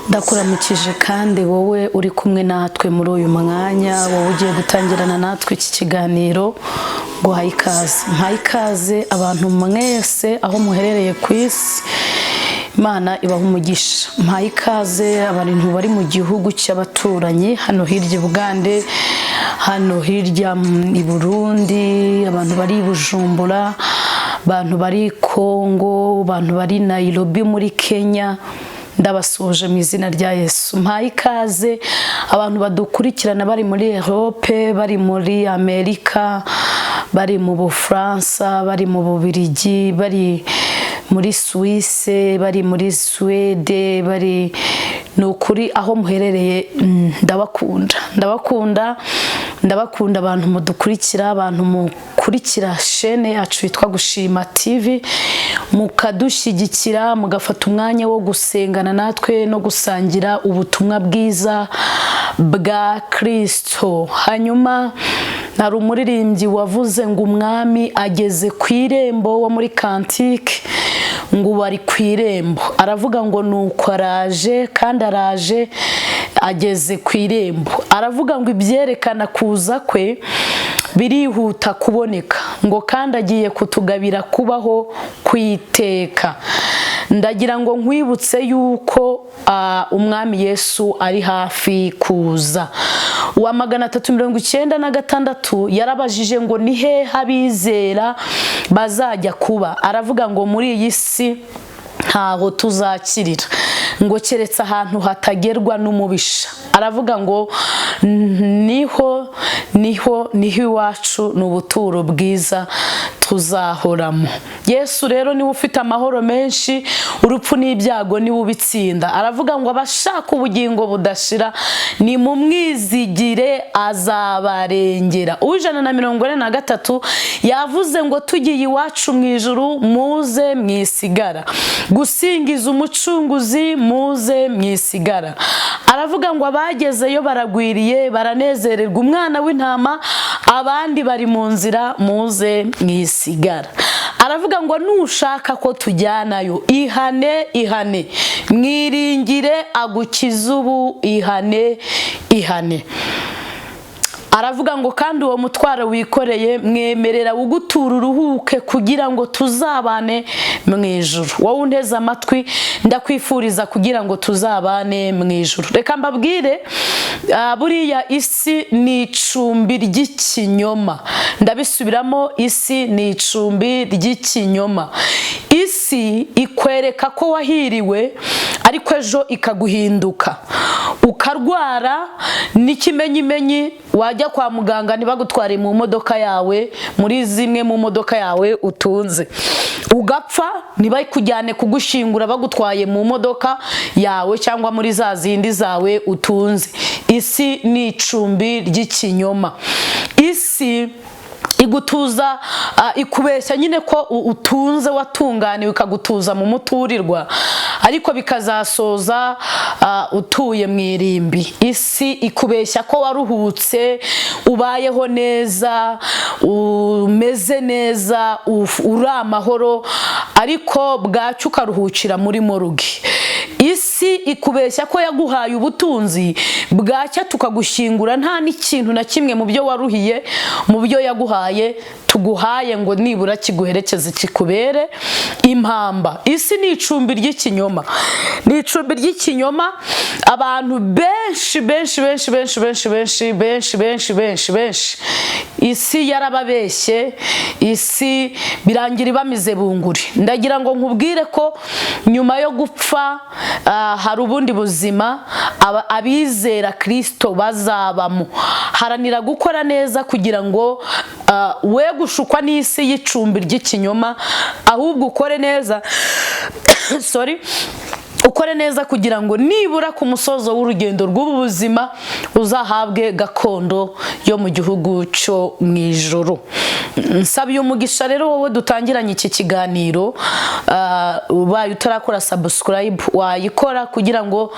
Ndakuramukije kandi wowe uri kumwe natwe muri uyu mwanya, wowe ugiye gutangirana natwe iki kiganiro, nguhaye ikaze. Mpaye ikaze abantu mwese aho muherereye ku isi, Imana ibaha umugisha. Mpaye ikaze abantu bari mu gihugu cy'abaturanyi, hano hirya i Bugande, hano hirya i Burundi, abantu bari i Bujumbura, abantu bari Kongo, abantu bari Nairobi muri Kenya, ndabasuhuje mu izina rya Yesu. Mpaye ikaze abantu badukurikirana bari muri Europe, bari muri Amerika, bari mu Bufaransa, bari mu Bubiligi, bari muri Suisse, bari muri Suwede, bari, ni ukuri aho muherereye, ndabakunda, ndabakunda, ndabakunda. Abantu mudukurikira, abantu mukurikira shene yacu yitwa Gushima TV, mukadushyigikira, mugafata umwanya wo gusengana natwe no gusangira ubutumwa bwiza bwa Kirisito. Hanyuma hari umuririmbyi wavuze ngo umwami ageze ku irembo, wo muri kantike, ngo ubu ari ku irembo. Aravuga ngo nuko araje, kandi araje ageze ku irembo. Aravuga ngo ibyerekana kuza kwe birihuta kuboneka, ngo kandi agiye kutugabira kubaho kwiteka. Ndagira ngo nkwibutse yuko umwami Yesu ari hafi kuza. Uwa 396 yarabajije ngo ni hehe abizera bazajya kuba? Aravuga ngo muri iyi si ntaho tuzakirira, ngo keretse ahantu hatagerwa n'umubisha. Aravuga ngo niho, niho, niho iwacu, ni ubuturo bwiza tuzahoramo. Yesu rero niwe ufite amahoro menshi, urupfu n'ibyago niwe ubitsinda. Aravuga ngo abashaka ubugingo budashira ni mu mwizigire, azabarengera. 143 yavuze ngo tugiye iwacu mu ijuru, muze mwisigara gusingiza umucunguzi, muze mwisigara. Aravuga ngo abagezeyo baragwiriye, baranezererwa umwana w'intama, abandi bari mu nzira, muze mwisigara. Aravuga ngo nushaka ko tujyanayo, ihane, ihane, mwiringire agukize ubu, ihane, ihane. Aravuga ngo kandi uwo mutwaro wikoreye mwemerera ugutura uruhuke, kugira ngo tuzabane mu ijuru. Wowe unteze amatwi, ndakwifuriza kugira ngo tuzabane mu ijuru. Reka mbabwire, buriya isi ni icumbi ry'ikinyoma. Ndabisubiramo, isi ni icumbi ry'ikinyoma. Isi ikwereka ko wahiriwe, ariko ejo ikaguhinduka, ukarwara n'ikimenyimenyi wajya kwa muganga ntibagutware mu modoka yawe, muri zimwe mu modoka yawe utunze, ugapfa ntibakujyane kugushyingura bagutwaye mu modoka yawe cyangwa muri za zindi zawe utunze. Isi ni icumbi ry'ikinyoma. Isi igutuza, ikubeshya nyine ko utunze, watunganiwe, ikagutuza mu muturirwa, ariko bikazasoza utuye mu irimbi. Isi ikubeshya ko waruhutse, ubayeho neza, umeze neza, uri amahoro, ariko bwacya ukaruhukira muri morgue. Isi ikubeshya ko yaguhaye ubutunzi, bwacya tukagushyingura nta n'ikintu na kimwe mu byo waruhiye, mu byo yaguhaye, tuguhaye ngo nibura kiguherekeze, kikubere impamba. Isi ni icumbi ry'ikinyoma, ni icumbi ry'ikinyoma. Abantu benshi, benshi, benshi, benshi, benshi, benshi, benshi, benshi, benshi, benshi, isi yarababeshye, isi birangira ibamize bunguri. Ndagira ngo nkubwire ko nyuma yo gupfa hari ubundi buzima abizera Kirisito bazabamo. Haranira gukora neza kugira ngo we gushukwa n'isi y'icumbi ry'ikinyoma, ahubwo ukore neza, sorry, ukore neza kugira ngo nibura ku musozo w'urugendo rw'ubu buzima uzahabwe gakondo yo mu gihugu cyo mu ijuru. Nsabiye umugisha rero wowe dutangiranye iki kiganiro. Ubaye utarakora subscribe wayikora kugira ngo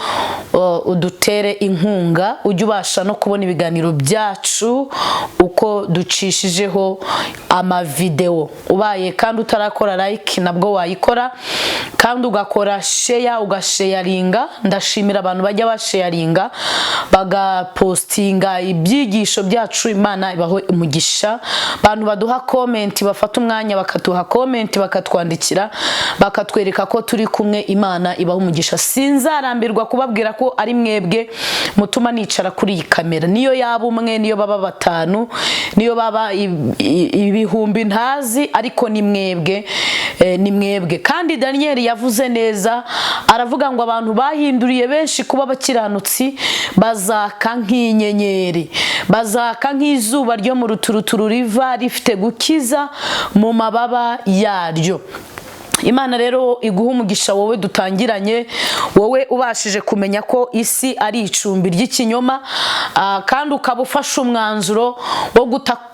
udutere inkunga, ujye ubasha no kubona ibiganiro byacu uko ducishijeho amavidewo. Ubaye kandi utarakora like nabwo wayikora, kandi ugakora share, ugasharinga. Ndashimira abantu bajya basharinga, bagapostinga ibyigisho byacu. Imana ibaho umugisha. Abantu baduha comment, bafata umwanya bakaduha comment, bakatwandikira, bakatwereka ko turi kumwe, Imana ibaho umugisha. Sinzarambirwa kubabwira ko ari mwebwe mutuma nicara kuri iyi kamera. Niyo yaba umwe, niyo baba batanu, niyo baba ibihumbi ntazi, ariko ni mwebwe, ni mwebwe. Kandi Daniel yavuze neza, aravuga ngo abantu bahinduriye benshi kuba abakiranutsi bazaka nk'inyenyeri, bazaka nk'izuba ryo mu ruturuturu riva rifite gukiza mu mababa yaryo. Imana rero iguha umugisha wowe dutangiranye, wowe ubashije kumenya ko isi ari icumbi ry'ikinyoma, kandi ukaba ufashe umwanzuro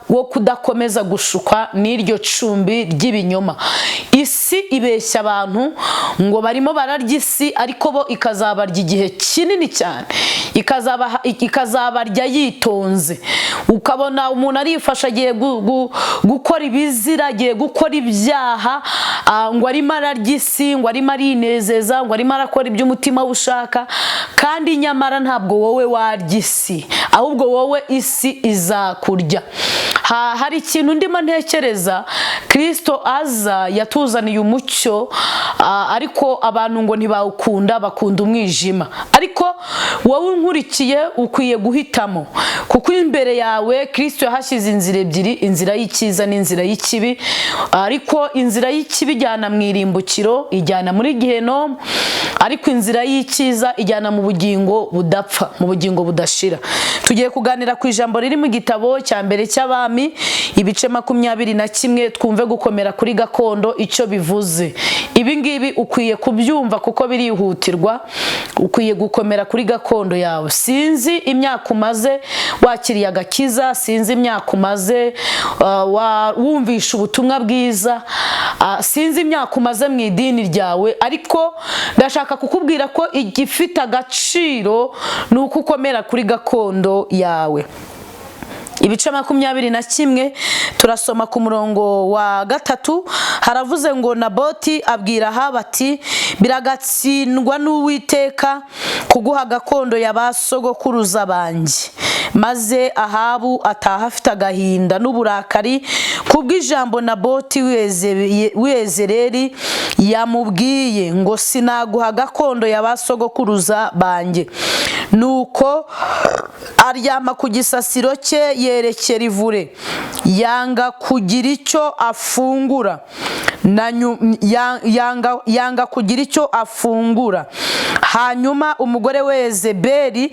wo kudakomeza gushukwa n'iryo cumbi ry'ibinyoma. Isi ibeshya abantu ngo barimo bararya isi, ariko bo ikazabarya igihe kinini cyane, ikazabarya yitonze. Ukabona umuntu arifasha, agiye gukora ibizira, agiye gukora ibyaha, ngo arimo ararya isi, ngo arimo arinezeza, ngo arimo arakora ibyo umutima we ushaka. Kandi nyamara ntabwo wowe warya isi, ahubwo wowe isi izakurya. Hari ikintu ndimo ntekereza. Kirisito aza yatuzaniye umucyo, ariko abantu ngo ntibawukunda, bakunda umwijima. Ariko wowe unkurikiye ukwiye guhitamo, kuko imbere yawe Kirisito yahashyize inzira ebyiri, inzira y'icyiza n'inzira y'ikibi. Ariko inzira y'ikibi ijyana mu irimbukiro, ijyana muri gehenomu, ariko inzira y'icyiza ijyana mu bugingo budapfa, mu bugingo budashira. Tugiye kuganira ku ijambo riri mu gitabo cya mbere cy'Abami, ibice 21, twumve gukomera kuri gakondo icyo bivuze. Ibi ngibi ukwiye kubyumva kuko birihutirwa. Ukwiye gukomera kuri gakondo yawe. Sinzi imyaka umaze wakiriye agakiza, sinzi imyaka umaze wumvisha ubutumwa bwiza, sinzi imyaka umaze mu idini ryawe, ariko ndashaka kukubwira ko igifite agaciro ni uko ukomera kuri gakondo yawe. Ibice 21, turasoma ku murongo wa 3. Haravuze ngo: "Naboti abwira Ahabu ati: 'Biragatsindwa n'Uwiteka kuguha gakondo ya ba sogokuruza banjye.' Maze Ahabu ataha afite agahinda n'uburakari kubw'ijambo Naboti w'Iyezereli yamubwiye ngo: 'Sinaguha gakondo ya ba sogokuruza banjye.' Nuko aryama ku gisasiro cye, yerekera ivure, yanga kugira icyo afungura yanga kugira icyo afungura. Hanyuma umugore we Yezebeli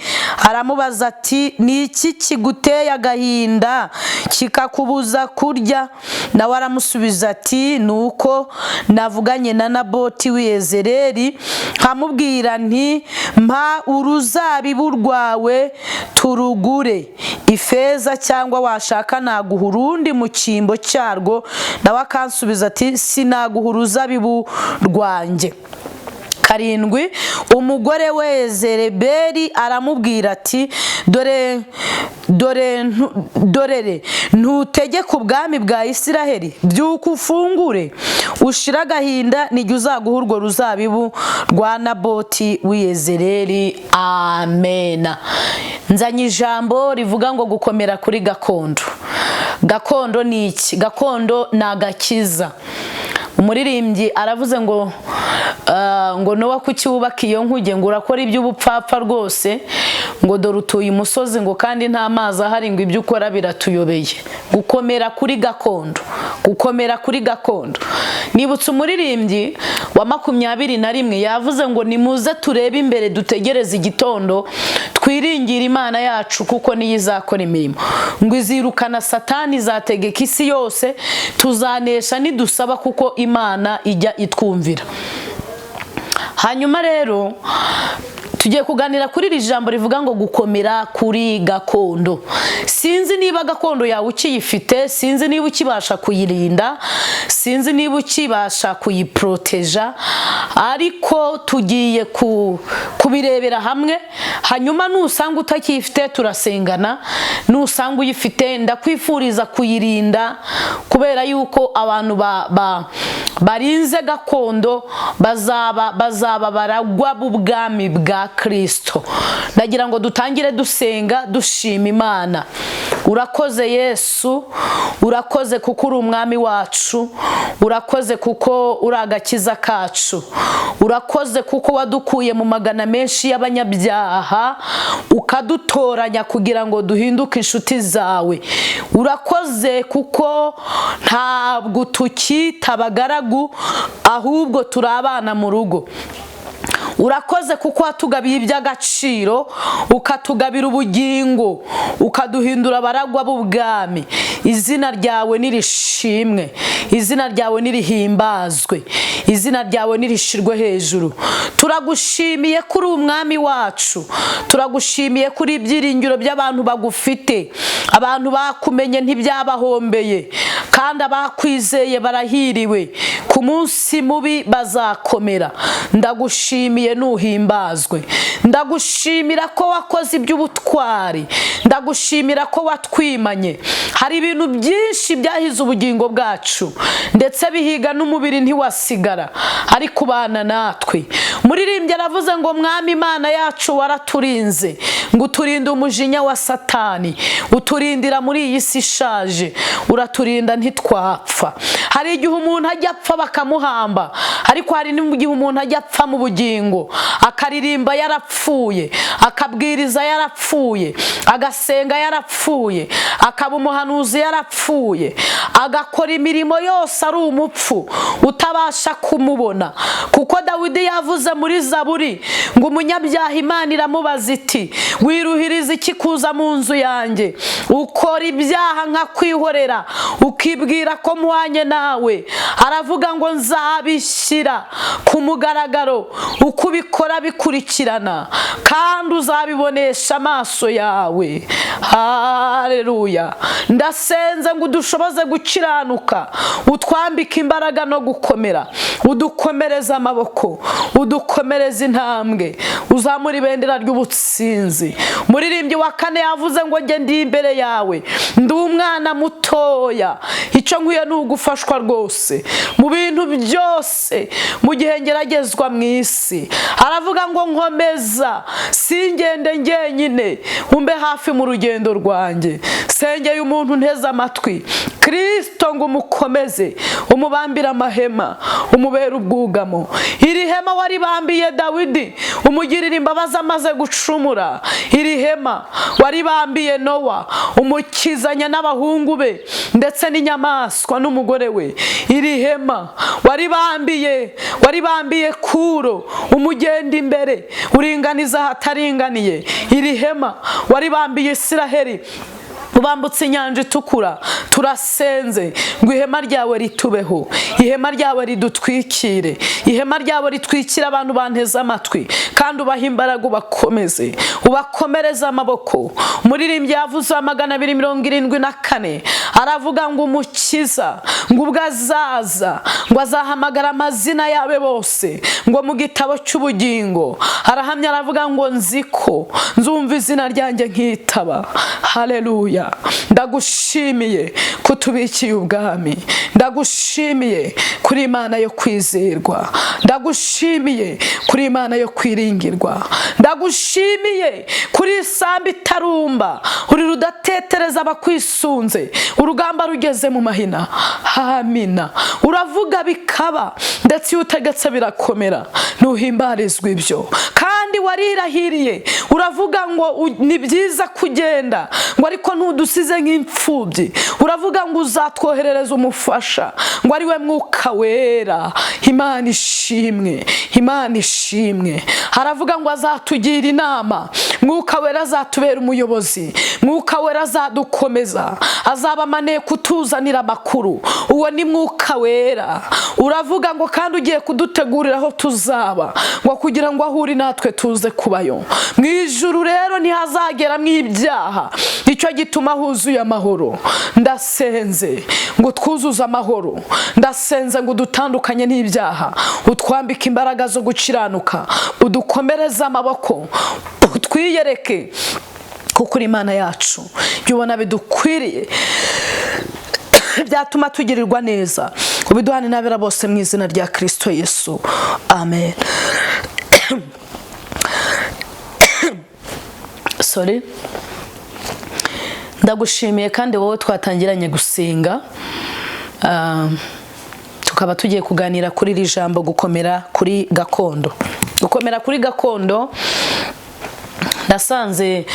aramubaza ati: 'Ni iki kiguteye agahinda kikakubuza kurya?' Nawe aramusubiza ati: 'Ni uko navuganye na Naboti w'Iyezereli, nkamubwira nti: Mpa uruzabibu rwawe turugure ifeza, cyangwa washaka naguha urundi mu cyimbo cyarwo. Nawe akansubiza ati: Sinaguha uruzabibu rwanjye.' 7. Umugore we Yezebeli aramubwira ati: 'Dore, dore, dorere, ntutegeke ubwami bwa Isiraheli? Byuka ufungure ushire agahinda, nijye uzaguha urwo ruzabibu rwa Naboti w'Iyezereli.' Amena. Nzanye ijambo rivuga ngo gukomera kuri gakondo. Gakondo ni iki? Gakondo ni agakiza. Umuririmbyi aravuze ngo Nowa, kuki wubaka iyo nkuge? Ngo urakora iby'ubupfapfa rwose. Ngo dore utuye umusozi, ngo kandi nta mazi ahari, ngo ibyo ukora biratuyobeye. Gukomera kuri gakondo, gukomera kuri gakondo. Nibutse umuririmbyi wa 21, yavuze ngo: 'Nimuze turebe imbere, dutegereze igitondo, twiringire Imana yacu, kuko niyo izakora imirimo.' Ngo izirukana Satani, izategeka isi yose, tuzanesha nidusaba, kuko Imana ijya itwumvira. Hanyuma rero Tugiye kuganira kuri iri jambo rivuga ngo gukomera kuri gakondo. Sinzi niba gakondo yawe ukiyifite, sinzi niba ukibasha kuyirinda, sinzi niba ukibasha kuyiporoteja, ariko tugiye kubirebera hamwe. Hanyuma nusanga utakiyifite turasengana, nusanga uyifite ndakwifuriza kuyirinda, kubera yuko abantu barinze gakondo bazaba baragwa b'ubwami bwa Kristo. Ndagira ngo dutangire dusenga dushima Imana. Urakoze Yesu, urakoze kuko uri umwami wacu, urakoze kuko uri agakiza kacu, urakoze kuko wadukuye mu magana menshi y'abanyabyaha ukadutoranya kugira ngo duhinduke inshuti zawe. Urakoze kuko ntabwo tukita abagaragu, ahubwo turi abana mu rugo. Urakoze kuko watugabiye iby'agaciro, ukatugabira ubugingo, ukaduhindura abaragwa b'ubwami. Izina ryawe nirishimwe, izina ryawe nirihimbazwe, izina ryawe nirishirwe hejuru. Turagushimiye kuri umwami wacu, turagushimiye kuri ibyiringiro by'abantu bagufite. Abantu bakumenye ntibyabahombeye, kandi abakwizeye barahiriwe, ku munsi mubi bazakomera. Ndagushimiye nuhimbazwe, ndagushimira ko wakoze iby'ubutwari, ndagushimira ko watwimanye. Hari ibintu byinshi byahize ubugingo bwacu, ndetse bihiga n'umubiri ntiwasigara, ariko ubana natwe. Muririmbyi aravuze ngo mwami Imana yacu waraturinze, ngo uturinde umujinya wa Satani, uturindira muri iyi si ishaje, uraturinda ntitwapfa. Hari igihe umuntu ajya apfa bakamuhamba, ariko hari n'igihe umuntu ajya apfa mu bugingo, akaririmba yarapfuye, akabwiriza yarapfuye, agasenga yarapfuye, akaba umuhanuzi yarapfuye, agakora imirimo yose ari umupfu utabasha kumubona. Kuko Dawidi yavuze muri Zaburi ngo umunyabyaha Imana iramubaza iti wiruhiriza iki kuza mu nzu yanjye, ukora ibyaha nkakwihorera, ukibwira ko muhanye nawe. Aravuga ngo nzabishyira ku mugaragaro uko ubikora bikurikirana, kandi uzabibonesha amaso yawe. Haleluya. Ndasenze ngo udushoboze gukiranuka, utwambike imbaraga no gukomera, udukomereze amaboko, udukomereze intambwe, uzamura ibendera ry'ubutsinzi. Muririmbyi wa kane yavuze ngo njye ndi imbere yawe, ndi umwana mutoya, icyo nkwiye ni ugufashwa rwose mu bintu byose mu gihe ngeragezwa mu isi. Aravuga ngo nkomeza singende njyenyine, umbe hafi mu rugendo rwanjye. Sengeye umuntu nteze amatwi, Kristo ngo umukomeze, umubambire amahema, umubere ubwugamo. Iri hema waribambiye Dawidi, umugirira imbabazi amaze gucumura. Iri hema waribambiye Nowa, umukizanya n'abahungu be ndetse n'inyamaswa n'umugore we. Iri hema waribambiye Kuro, umugenda imbere, uringaniza ahataringaniye. Iri hema waribambiye Isiraheli, ubambutse inyanja itukura. Turasenze ngo ihema ryawe ritubeho, ihema ryawe ridutwikire, ihema ryawe ritwikire abantu banteze amatwi, kandi ubahe imbaraga, ubakomeze, ubakomereze amaboko. Umuririmbyi yavuze 274, aravuga ngo umukiza ngo ubwo azaza ngo azahamagara amazina yabe bose ngo mu gitabo cy'ubugingo. Arahamya aravuga ngo nzi ko nzumva izina ryanjye nkitaba. Haleluya. Ndagushimiye kutubikiye ubwami, ndagushimiye kuri Imana yo kwizerwa, ndagushimiye kuri Imana yo kwiringirwa, ndagushimiye kuri isambu itarumba, uri rudatetereza abakwisunze, urugamba rugeze mu mahina. Amina. Uravuga bikaba, ndetse iyo utegetse birakomera, ntuhimbarizwa ibyo. Kandi warirahiriye uravuga ngo ni byiza kugenda, ngo ariko ntudusize nk'imfubyi. Uravuga ngo uzatwoherereza umufasha, ngo ari we Mwuka Wera. Imana ishimwe, Imana ishimwe. Haravuga ngo azatugira inama, Mwuka Wera azatubera umuyobozi, Mwuka Wera azadukomeza, azaba amaneye kutuzanira amakuru. Uwo ni Mwuka Wera. Uravuga ngo kandi ugiye kudutegurira aho tuzaba, ngo kugira ngo aho uri natwe tuze kubayo. Mu ijuru rero ntihazageramo ibyaha, nicyo gituma huzuye amahoro. Ndasenze ngo twuzuze amahoro, ndasenze ngo udutandukanye n'ibyaha, utwambike imbaraga zo gukiranuka, udukomereze amaboko, utwiyereke kuko uri Imana yacu. Ibyo ubona bidukwiriye byatuma tugirirwa neza, ubiduhane n'abera bose mu izina rya Kristo Yesu, amen. Sorry. Ndagushimiye kandi wowe twatangiranye gusenga, tukaba tugiye kuganira kuri iri jambo gukomera kuri gakondo. Gukomera kuri gakondo, nasanze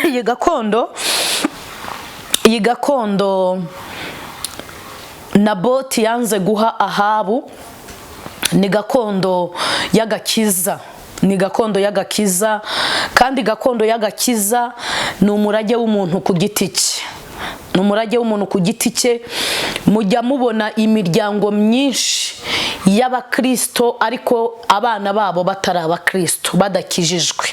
iyi gakondo Naboti yanze guha Ahabu ni gakondo y'agakiza, ni gakondo y'agakiza. Kandi gakondo y'agakiza ni umurage w'umuntu ku giti cye, ni umurage w'umuntu ku giti cye. Mujya mubona imiryango myinshi y'abakristo ariko abana babo batari abakristo, badakijijwe.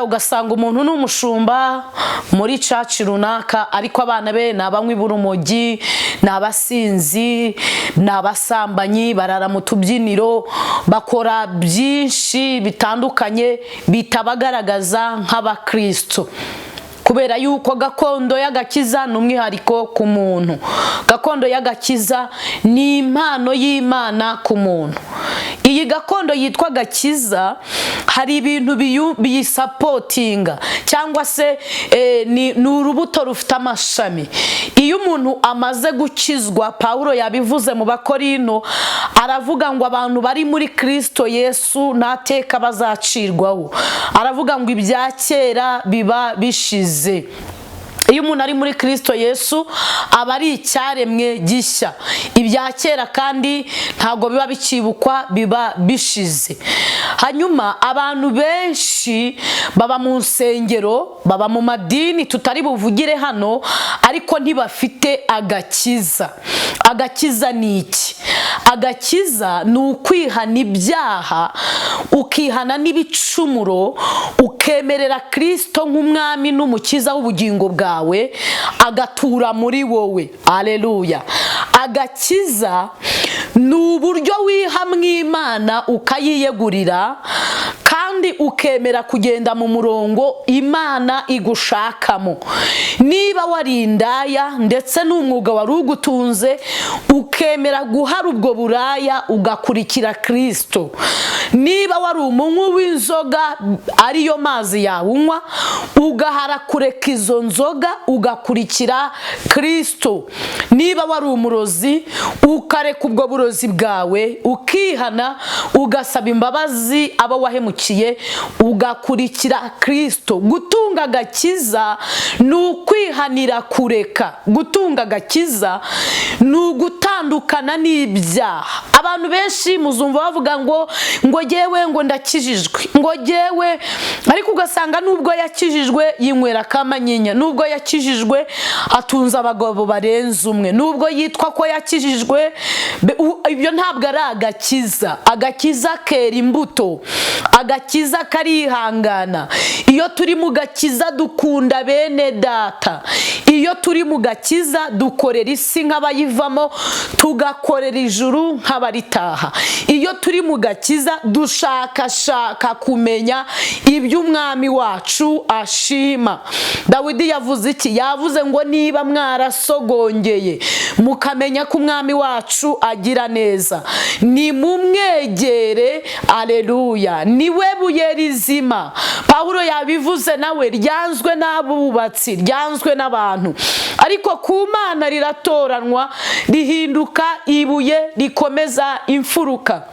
Ugasanga umuntu ni umushumba muri church runaka, ariko abana be ni abanywi b'urumogi, ni abasinzi, ni abasambanyi, barara mu tubyiniro, bakora byinshi bitandukanye bitabagaragaza nk'abakristo. Kubera yuko gakondo y'agakiza ni umwihariko ku muntu, gakondo y'agakiza ni impano y'Imana ku muntu. Iyi gakondo yitwa gakiza hari ibintu biyisapotinga, cyangwa se ni urubuto rufite amashami. Iyo umuntu amaze gukizwa, Pawulo yabivuze mu Bakorino, aravuga ngo abantu bari muri Kristo Yesu nta teka bazacirwaho. Aravuga ngo ibya kera biba bishize. Iyo umuntu ari muri Kristo Yesu aba ari icyaremwe gishya, ibya kera kandi ntabwo biba bikibukwa, biba bishize. Hanyuma abantu benshi baba mu nsengero, baba mu madini tutari buvugire hano, ariko ntibafite agakiza. Agakiza ni iki? Agakiza ni ukwihana ibyaha, ukihana n'ibicumuro, ukemerera Kristo nk'umwami n'umukiza w'ubugingo bwawe, agatura muri wowe. Aleluya. Agakiza ni uburyo wiha Imana ukayiyegurira, kandi ukemera kugenda mu murongo Imana igushakamo. Niba wari indaya ndetse n'umwuga wari ugutunze, ukemera guhara ubwo buraya ugakurikira Kristo. Niba wari umunywi w'inzoga ariyo mazi yawe unywa, ugahara kureka izo nzoga ugakurikira Kristo. Niba wari umurozi, ukareka ubwo burozi bwawe, ukihana, ugasaba imbabazi abo wahemukiye, ugakurikira Kristo. Gutunga agakiza ni ukwihanira kureka. Gutunga agakiza ni ugutandukana n'ibyaha. Abantu benshi muzumva bavuga ngo jyewe ngo ndakijijwe, ngo jyewe, ariko ugasanga nubwo yakijijwe yinywera akamanyinya, nubwo yakijijwe atunze abagabo barenze umwe, nubwo yitwa ko yakijijwe, ibyo ntabwo ari agakiza. Agakiza kera imbuto, agakiza karihangana. Iyo turi mu gakiza dukunda bene data, iyo turi mu gakiza dukorera isi nk'abayivamo, tugakorera ijuru nk'abaritaha. Iyo turi mu gakiza dushakashaka kumenya ibyo umwami wacu ashima. Dawidi yavuze iki? Yavuze ngo niba mwarasogongeye mukamenya ko umwami wacu agira neza, nimumwegere. Aleluya, niwe buye rizima. Pawulo yabivuze nawe, ryanzwe n'abubatsi, ryanzwe n'abantu, ariko ku Mana riratoranwa, rihinduka ibuye rikomeza imfuruka.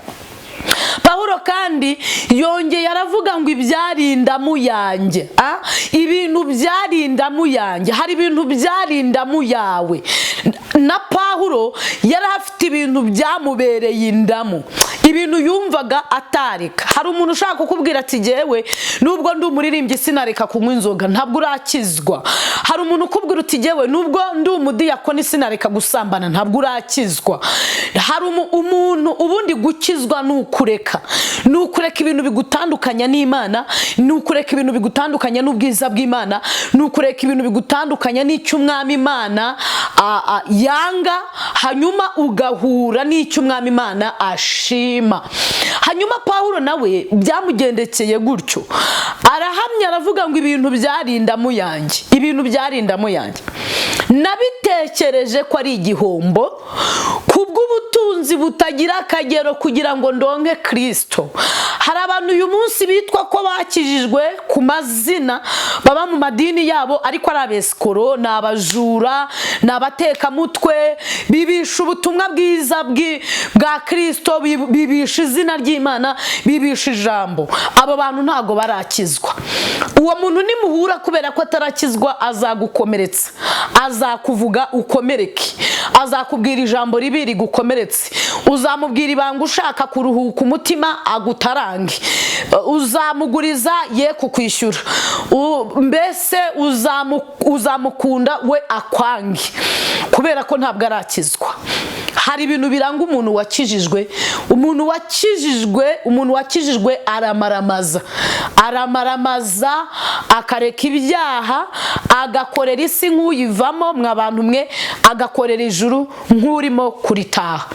Pawulo kandi yongeye aravuga ngo ibyarindamu yanjye, ibintu byarindamu yanjye, hari ibintu byarindamu yawe. Na Pawulo yari afite ibintu byamubereye indamu, Ibintu yumvaga atareka. Hari umuntu ushaka kukubwira ati jyewe nubwo ndi umuririmbyi sinareka kunywa inzoga, ntabwo urakizwa. Hari umuntu ukubwira uti jyewe nubwo ndi umudiyakoni sinareka gusambana, ntabwo urakizwa. Hari umuntu ubundi gukizwa ni ukureka, ni ukureka ibintu bigutandukanya n'Imana, ni ukureka ibintu bigutandukanya n'ubwiza bw'Imana, ni ukureka ibintu bigutandukanya n'icyo Umwami Imana yanga, hanyuma ugahura n'icyo Umwami Imana ashima. Hanyuma Pawulo nawe byamugendekeye gutyo, arahamya aravuga ngo ibintu byarindamu yanjye, ibintu byarindamu yanjye nabitekereje ko ari igihombo kubw'ubutunzi butagira akagero kugira ngo ndonke Kristo. Hari abantu uyu munsi bitwa ko bakijijwe ku mazina, baba mu madini yabo, ariko ari abesikoro, ni abajura, ni abatekamutwe, bibisha ubutumwa bwiza bwa Kristo, bibisha izina ry'Imana, bibisha ijambo. Abo bantu ntabwo barakizwa. Uwo muntu nimuhura, kubera ko atarakizwa, azagukomeretsa, azakuvuga ukomereke, azakubwira ijambo ribi rigukomeretse, uzamubwira ibanga ushaka kuruhuka umutima agutarange, uzamuguriza ye kukwishyura, mbese uzamukunda we akwange, kubera ko ntabwo arakizwa. Hari ibintu biranga umuntu wakijijwe. Umuntu wakijijwe aramaramaza, aramaramaza akareka ibyaha, agakorera isi nk'uyivamo, mwa bantu mwe, agakorera ijuru nk'urimo kuritaha.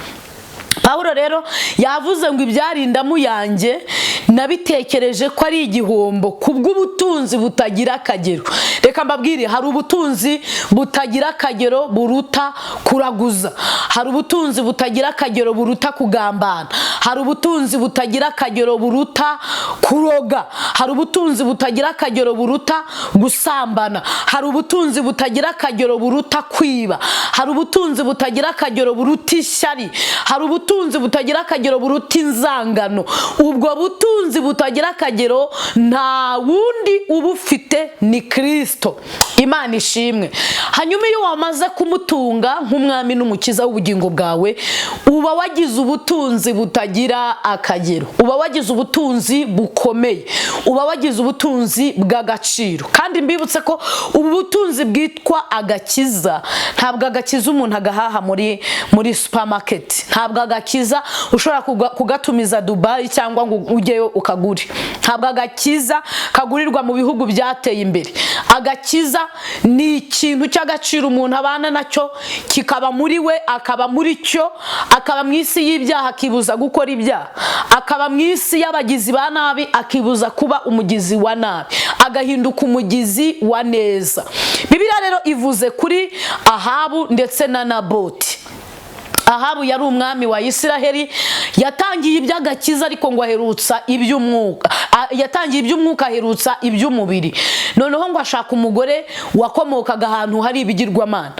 Pawulo rero yavuze ngo ibyarindamu yanjye nabitekereje ko ari igihombo kubw'ubutunzi butagira akagero. Reka mbabwire, hari ubutunzi butagira akagero buruta kuraguza, hari ubutunzi butagira akagero buruta kugambana, hari ubutunzi butagira akagero buruta kuroga, hari ubutunzi butagira akagero buruta gusambana, hari ubutunzi butagira akagero buruta kwiba, hari ubutunzi butagira akagero buruta ishyari, hari ubutunzi butagira akagero buruta inzangano. Ubwo butunzi butagira akagero nta wundi ubufite, ni Kristo. Imana ishimwe. Hanyuma iyo wamaze kumutunga nk'umwami n'umukiza w'ubugingo bwawe, uba wagize ubutunzi butagira akagero, uba wagize ubutunzi bukomeye, uba wagize ubutunzi bw'agaciro. Kandi mbibutse ko ubu butunzi bwitwa agakiza, ntabwo agakiza umuntu agahaha muri supermarket, ntabwo agakiza ushobora kugatumiza Dubai cyangwa ngo ujyeyo ukagure, ntabwo agakiza kagurirwa mu bihugu byateye imbere. Agakiza ni ikintu cy'agaciro umuntu abana nacyo, kikaba muri we, akaba muri cyo, akaba mu isi y'ibyaha akibuza gukora ibyaha, akaba mu isi y'abagizi ba nabi akibuza kuba umugizi wa nabi, agahinduka umugizi wa neza. Bibiliya rero ivuze kuri Ahabu ndetse na Naboti. Ahabu yari umwami wa Isiraheli, yatangiye iby'agakiza ariko ngo aherutsa iby'umwuka. Yatangiye iby'umwuka aherutsa iby'umubiri. Noneho ngo ashaka umugore wakomokaga ahantu hari ibigirwamana.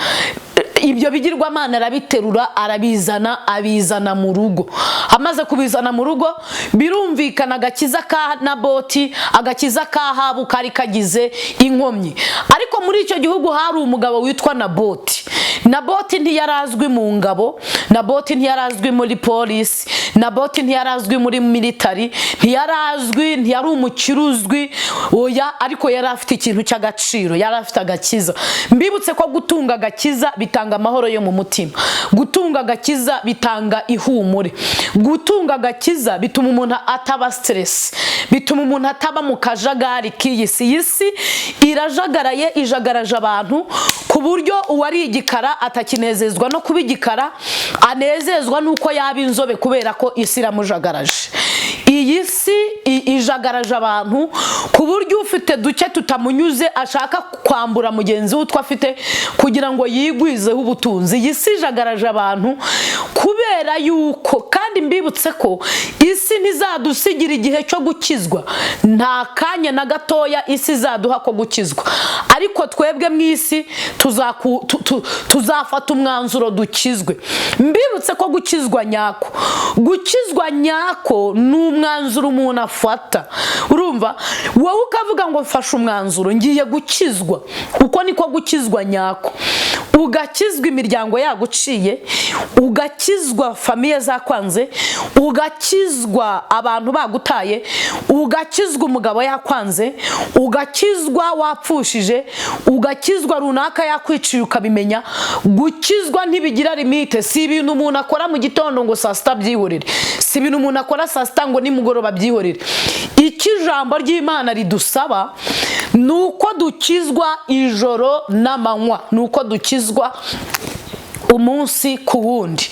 Ibyo bigirwamana arabiterura, arabizana, abizana mu rugo. Amaze kubizana mu rugo, birumvikana agakiza ka Naboti, agakiza ka Ahabu kari kagize inkomyi. Ariko muri icyo gihugu hari umugabo witwa Naboti. Naboti ntiyarazwi mu ngabo, Naboti ntiyarazwi muri polisi, Naboti ntiyarazwi muri military, ntiyarazwi, ntiyari umukire uzwi, oya, ariko yari afite ikintu cy'agaciro, yari afite agakiza. Mbibutse ko gutunga agakiza bitanga amahoro yo mu mutima, gutunga agakiza bitanga ihumure, gutunga agakiza bituma umuntu ataba stress, bituma umuntu ataba mu kajagari k'iyi si. Iyi si irajagaraye, ijagaraje abantu ku buryo uwari igikara atakinezezwa no kuba igikara, anezezwa n'uko yaba inzobe, kubera ko isi iramujagaraje. Iyi si ijagaraje abantu ku buryo ufite duke tutamunyuze ashaka kwambura mugenzi we utwo afite kugira ngo yigwizeho ubutunzi. Iyi si ijagaraje abantu kubera yuko, kandi mbibutse ko isi ntizadusigira igihe cyo gukizwa, nta kanya na gatoya isi izaduha ko gukizwa, ariko twebwe mu isi tuzafata umwanzuro dukizwe. Mbibutse ko gukizwa nyako ni umwanzuro umuntu afata. ufata. Urumva, wowe ukavuga ngo mfashe umwanzuro, ngiye gukizwa. Uko niko gukizwa nyako. Ugakizwa imiryango yaguciye, ugakizwa famille zakwanze, ugakizwa abantu bagutaye, ugakizwa umugabo yakwanze, ugakizwa wapfushije, ugakizwa runaka yakwiciye ukabimenya. Gukizwa ntibigira limite. Si ibintu umuntu akora mu gitondo ngo saa sita byihorere, si ibintu umuntu akora saa sita ngo nimugoroba byihorere. Icyo ijambo ry'Imana ridusaba ni uko dukizwa ijoro n'amanywa, ni uko dukizwa umunsi ku wundi.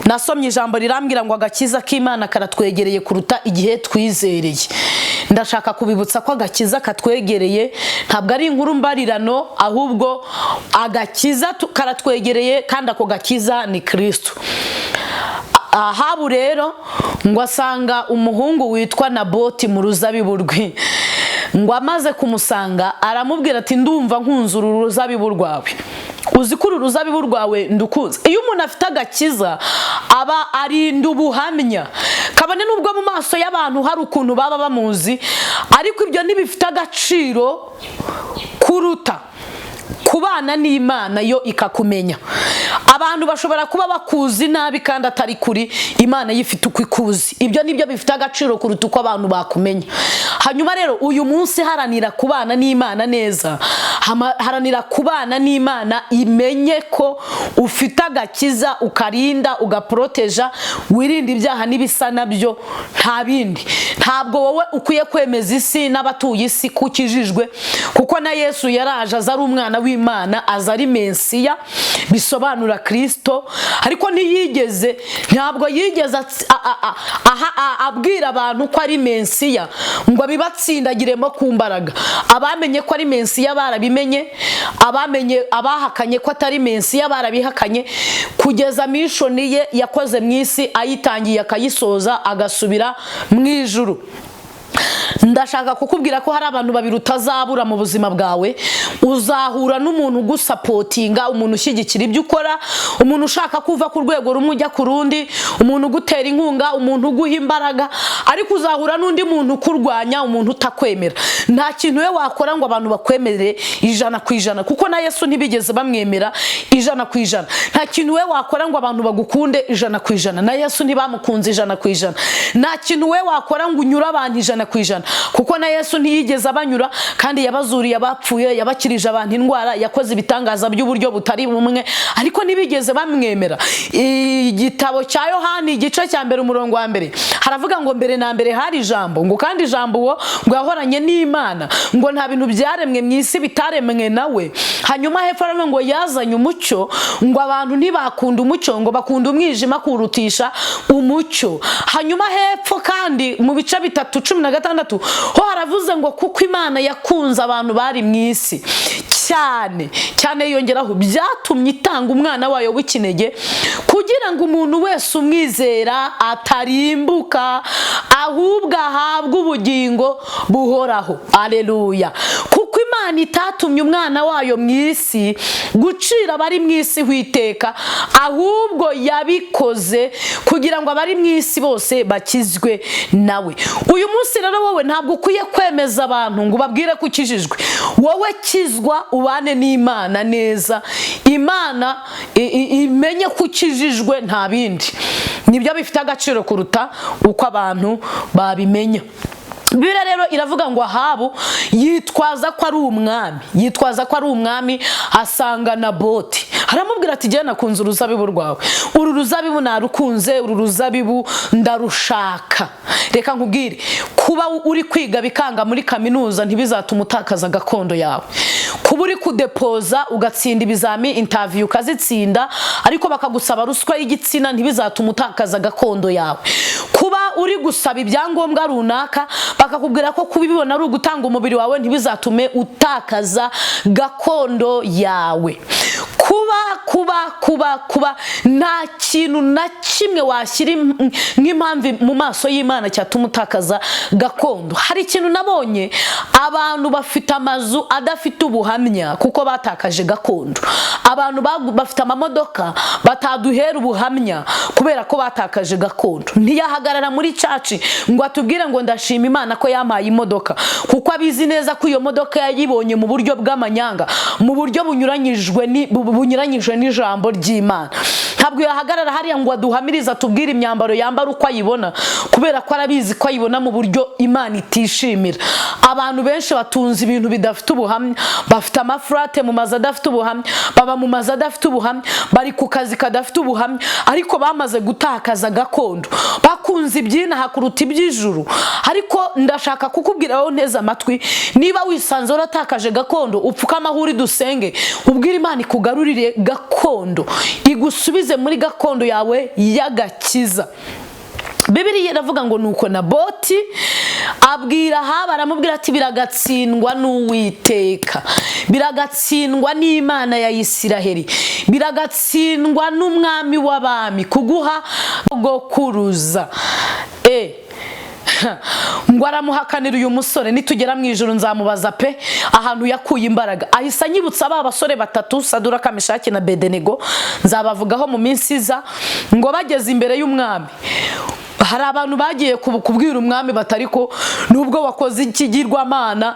Nasomye ijambo rirambwira ngo agakiza k'Imana karatwegereye kuruta igihe twizereye. Ndashaka kubibutsa ko agakiza katwegereye, ntabwo ari inkuru mbarirano, ahubwo agakiza karatwegereye, kandi ako gakiza ni Kristo. Ahabu rero ngo asanga umuhungu witwa Naboti mu ruzabibu rwe. Ngo amaze kumusanga aramubwira ati: "Ndumva nkunze uru ruzabibu rwawe. Uzi ko uru ruzabibu rwawe ndukunze." Iyo umuntu afite agakiza aba arinda ubuhamya, kabone n'ubwo mu maso y'abantu hari ukuntu baba bamuzi, ariko ibyo ntibifite agaciro kuruta kubana n'Imana yo ikakumenya. Abantu bashobora kuba bakuzi nabi kandi atari kuri, Imana yifite uko ikuzi. Ibyo nibyo bifite agaciro kuruta uko abantu bakumenya. Hanyuma rero uyu munsi haranira kubana n'Imana neza, haranira kubana n'Imana imenye ko ufite agakiza, ukarinda, ugaporoteja, wirinda ibyaha n'ibisa nabyo, nta bindi. Ntabwo wowe ukwiye kwemeza isi n'abatuye isi ko ukijijwe, kuko na Yesu yaraje aza ari umwana w'Imana, aza ari Mensiya, bisobanura Kirisito, ariko ntiyigeze, ntabwo yigeze abwira abantu ko ari Mensiya ngo abibatsindagiremo ku mbaraga. Abamenye ko ari Mensiya barabimenye, abamenye, abahakanye ko atari Mensiya barabihakanye, kugeza mission ye yakoze mu isi ayitangiye akayisoza, agasubira mu ijuru. Ndashaka kukubwira ko hari abantu babiri utazabura mu buzima bwawe. Uzahura n'umuntu ugusapotinga, umuntu ushyigikira ibyo ukora, umuntu ushaka kuva ku rwego rumwe ujya ku rundi, umuntu ugutera inkunga, umuntu uguha imbaraga, ariko uzahura n'undi muntu ukurwanya, umuntu utakwemera. Nta kintu we wakora ngo abantu bakwemere 100%, kuko na Yesu ntibigeze bamwemera 100%. Nta kintu we wakora ngo abantu bagukunde 100%, na Yesu ntibamukunze 100%. Nta kintu we wakora ngo unyure abantu 100%, kuko na Yesu ntiyigeze abanyura, kandi yabazuriye abapfuye, yabakirije abantu indwara, yakoze ibitangaza by'uburyo butari bumwe, ariko ntibigeze bamwemera. Igitabo cya Yohani, igice cya mbere, umurongo wa mbere, haravuga ngo: "Mbere na mbere hari Ijambo," ngo kandi Ijambo uwo ngo yahoranye n'Imana, ngo nta bintu byaremwe mu isi bitaremwe nawe. Hanyuma hepfo haravuga ngo yazanye umucyo, ngo abantu ntibakunda umucyo, ngo bakunda umwijima kurutisha umucyo. Hanyuma hepfo kandi mu bice 3:16 ho haravuze ngo: "Kuko Imana yakunze abantu bari mu isi cyane cyane," yongeraho, "byatumye itanga umwana wayo w'ikinege, kugira ngo umuntu wese umwizera atarimbuka, ahubwo ahabwe ubugingo buhoraho." Aleluya! "Kuko Imana itatumye umwana wayo mu isi gucira abari mu isi iteka, ahubwo yabikoze kugira ngo abari mu isi bose bakizwe nawe." Uyu munsi rero wowe ntabwo ukwiye kwemeza abantu ngo ubabwire ko ukijijwe. Wowe kizwa, ubane n'Imana neza, Imana imenye ko ukijijwe, nta bindi. Nibyo bifite agaciro kuruta uko abantu babimenya. Bibiliya rero iravuga ngo Ahabu yitwaza ko ari umwami, yitwaza ko ari umwami, asanga Naboti, aramubwira ati: "Jya nakunze uruzabibu rwawe, uru ruzabibu narukunze, uru ruzabibu ndarushaka." Reka nkubwire, kuba uri kwiga bikanga muri kaminuza ntibizatuma utakaza gakondo yawe. Kuba uri kudepoza ugatsinda ibizami, interview ukazitsinda, ariko bakagusaba ruswa y'igitsina, ntibizatuma utakaza gakondo yawe. Kuba uri gusaba ibyangombwa runaka bakakubwira ko kubibona ari ugutanga umubiri wawe, ntibizatume utakaza gakondo yawe. Kuba Kuba kuba kuba kuba nta kintu na kimwe washyira nk'impamvu mu maso y'Imana cyatuma utakaza gakondo. Hari ikintu nabonye, abantu bafite amazu adafite ubuhamya kuko batakaje gakondo. Abantu bafite amamodoka bataduhera ubuhamya kubera ko batakaje gakondo. Ntiyahagarara muri church ngo atubwire ngo ndashima Imana ko yampaye imodoka, kuko abizi neza ko iyo modoka yayibonye mu buryo bw'amanyanga, mu buryo bunyuranyije n'ijambo ry'Imana. Ntabwo yahagarara hariya ngo aduhamirize, atubwire imyambaro yambara uko ayibona, kubera ko arabizi ko ayibona mu buryo Imana itishimira. Abantu benshi batunze ibintu bidafite ubuhamya, bafite amafurate mu mazu adafite ubuhamya, baba mu mazu adafite ubuhamya, bari ku kazi kadafite ubuhamya, ariko bamaze gutakaza gakondo. Bakunze iby'inaha kuruta iby'ijuru. Ariko ndashaka kukubwira wowe nteze amatwi, niba wisanze waratakaje gakondo, upfukame aho uri dusenge, ubwire Imana ikugarurire gakondo, igusubize muri gakondo yawe y'agakiza. Bibiliya iravuga ngo nuko Naboti abwira Ahabu, aramubwira ati biragatsindwa n'Uwiteka, biragatsindwa n'Imana ya Isiraheli, biragatsindwa n'umwami w'abami kuguha gokuruza. Ngo aramuhakanira uyu musore. Nitugera mu ijoro nzamubaza pe ahantu yakuye imbaraga. Ahise anyibutsa ba basore batatu, Saduraka, Meshaki na Bedenego, nzabavugaho mu minsi iza. Ngo bageze imbere y'umwami, hari abantu bagiye kubwira umwami batari ko nubwo wakoze ikigirwamana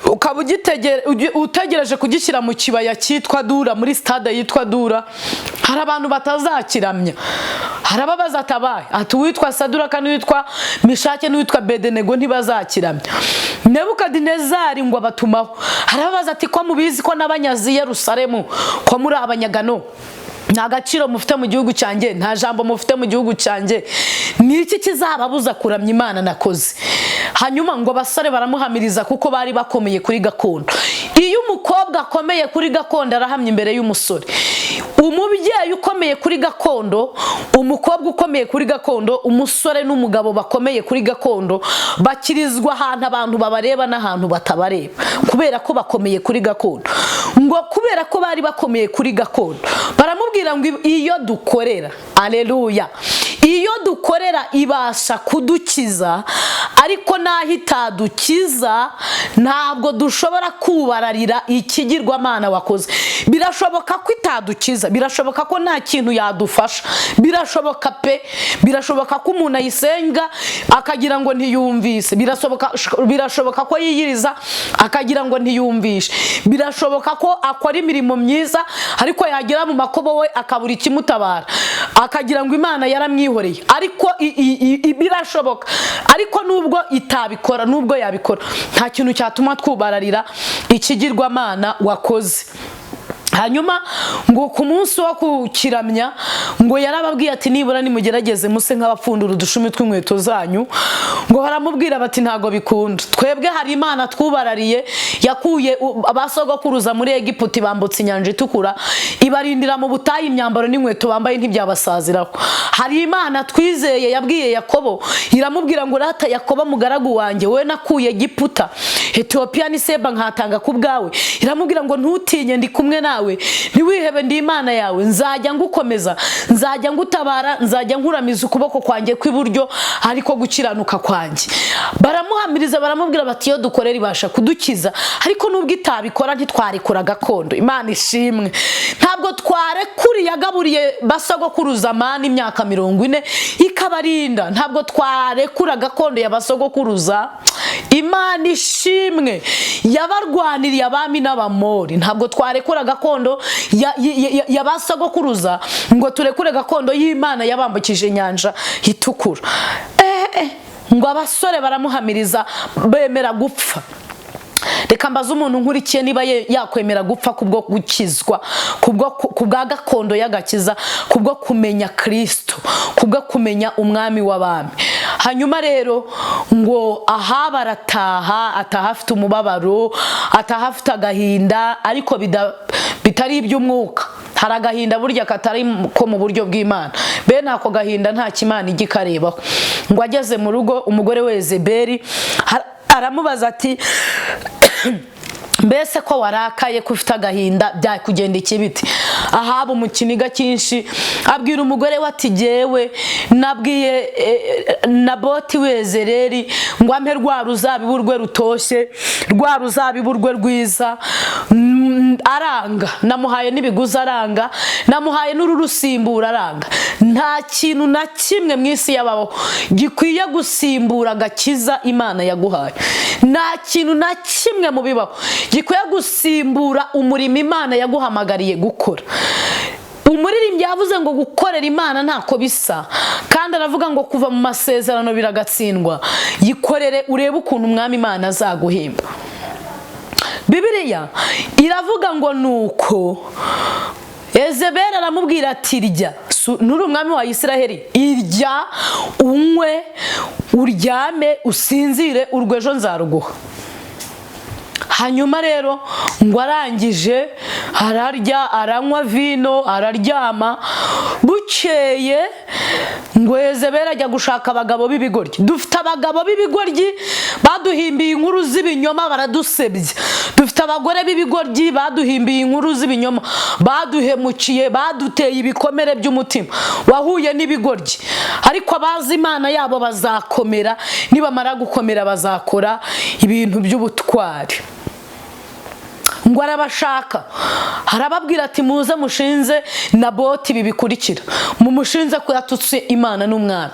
ukaba utegereje kugishyira mu kibaya cyitwa Dura, muri stade yitwa Dura, hari abantu batazakiramya. Hari ababaza atabaye ati uwitwa Saduraka n'uwitwa Mishake n'uwitwa Bedenego ntibazakiramya. Nebukadinezari ngo abatumaho, arababaza ati ko mubizi ko n'abanyazi Yerusalemu, ko muri abanyagano, nta gaciro mufite mu gihugu cyanjye, nta jambo mufite mu gihugu cyanjye, ni iki kizababuza kuramya Imana nakoze? Hanyuma ngo abasore baramuhamiriza kuko bari bakomeye kuri gakondo. Iyo umukobwa akomeye kuri gakondo, arahamya imbere y'umusore. Umubyeyi ukomeye kuri gakondo, umukobwa ukomeye kuri gakondo, umusore n'umugabo bakomeye kuri gakondo bakirizwa ahantu abantu babareba n'ahantu batabareba, kubera ko bakomeye kuri gakondo. Ngo kubera ko bari bakomeye kuri gakondo, baramubwira ngo iyo dukorera, aleluya, iyo dukorera ibasha kudukiza, ariko naho itadukiza ntabwo dushobora kubararira ikigirwamana wakoze. Birashoboka ko itadukiza, birashoboka ko nta kintu yadufasha, birashoboka pe. Birashoboka ko umuntu ayisenga akagira ngo ntiyumvise, birashoboka ko yiyiriza akagira ngo ntiyumvishe, birashoboka ko akora imirimo myiza ariko yagera mu makobo we akabura ikimutabara, akagira ngo Imana yaramwihoreye. Ariko birashoboka, ariko nubwo itabikora, nubwo yabikora, nta kintu cyatuma twubararira ikigirwamana wakoze. Hanyuma ngo ku munsi wo kukiramya, ngo yarababwiye ati nibura nimugerageze muse nk'abapfundura udushumi tw'inkweto zanyu. Ngo baramubwira bati ntago bikunda, twebwe hari Imana twubarariye, yakuye abasogokuruza muri Egiputa, bambutse inyanja itukura, ibarindira mu butayu, imyambaro n'inkweto bambaye ntibyabasaziraho. Hari Imana twizeye yabwiye Yakobo, iramubwira ngo rata Yakobo mugaragu wanjye, wowe nakuye Egiputa, Etiyopiya n'Iseba nkatanga ku bwawe. Iramubwira ngo ntutinye, ndi kumwe nawe, ntiwihebe, ndi Imana yawe, nzajya ngukomeza, nzajya ngutabara, nzajya nkuramiza ukuboko kwanjye kw'iburyo ariko gukiranuka kwanjye. Baramuhamiriza, baramubwira bati iyo dukorera ibasha kudukiza, ariko nubwo itabikora ntitwarekura gakondo. Imana ishimwe, ntabwo twarekuriye yagaburiye basogokuruza mani imyaka 40 ikabarinda, ntabwo twarekura gakondo ya basogokuruza. Imana ishimwe yabarwaniriye abami n'Abamori, ntabwo twarekura gakondo ya basogokuruza ngo turekure gakondo y'Imana yabambukije inyanja itukura. Ngo abasore baramuhamiriza, bemera gupfa. Reka mbaze umuntu nkurikiye niba yakwemera gupfa kubwo gukizwa, ku bwa gakondo y'agakiza, kubwo kumenya Kirisito, kubwo kumenya umwami w'abami. Hanyuma rero ngo Ahaba arataha, ataha afite umubabaro, ataha afite agahinda, ariko bitari iby'umwuka. Hari agahinda burya katari ko mu buryo bw'Imana, bene ako gahinda nta kimana ijya ikarebaho. Ngo ageze mu rugo, umugore we Yezebeli aramubaza ati Mbese ko warakaye, ko ufite agahinda, byakugenda ikibiti? Ahabu mu kiniga cyinshi abwira umugore we ati: "Jyewe nabwiye Naboti w'Yezereri ngo ampe rwa ruzabibu rwe rutoshye, rwa ruzabibu rwe rwiza, aranga. Namuhaye n'ibiguzi aranga, namuhaye n'ururusimbura aranga." Nta kintu na kimwe mu isi yabaho gikwiye gusimbura agakiza Imana yaguhaye. Nta kintu na kimwe mu bibaho gikwiye gusimbura umurimo Imana yaguhamagariye gukora. Umuririmbyi yavuze ngo gukorera Imana ntako bisa, kandi aravuga ngo kuva mu masezerano biragatsindwa. Yikorere urebe ukuntu Umwami Imana azaguhemba. Bibiliya iravuga ngo nuko Ezeberi aramubwira ati: "Rya, nturi umwami wa Isiraheli? Irya, unywe, uryame, usinzire, urwo ejo nzaruguha." Hanyuma rero ngo arangije ararya, aranywa vino, araryama. Bukeye ngo Yezebeli ajya gushaka abagabo b'ibigoryi. Dufite abagabo b'ibigoryi baduhimbiye inkuru z'ibinyoma, baradusebya. Dufite abagore b'ibigoryi baduhimbiye inkuru z'ibinyoma, baduhemukiye, baduteye ibikomere by'umutima. Wahuye n'ibigoryi, ariko abazi Imana yabo bazakomera. Nibamara gukomera bazakora ibintu by'ubutwari. Ngo arabashaka, arababwira ati: "Muze mushinze Naboti ibi bikurikira, mumushinze ko yatutse Imana n'umwami."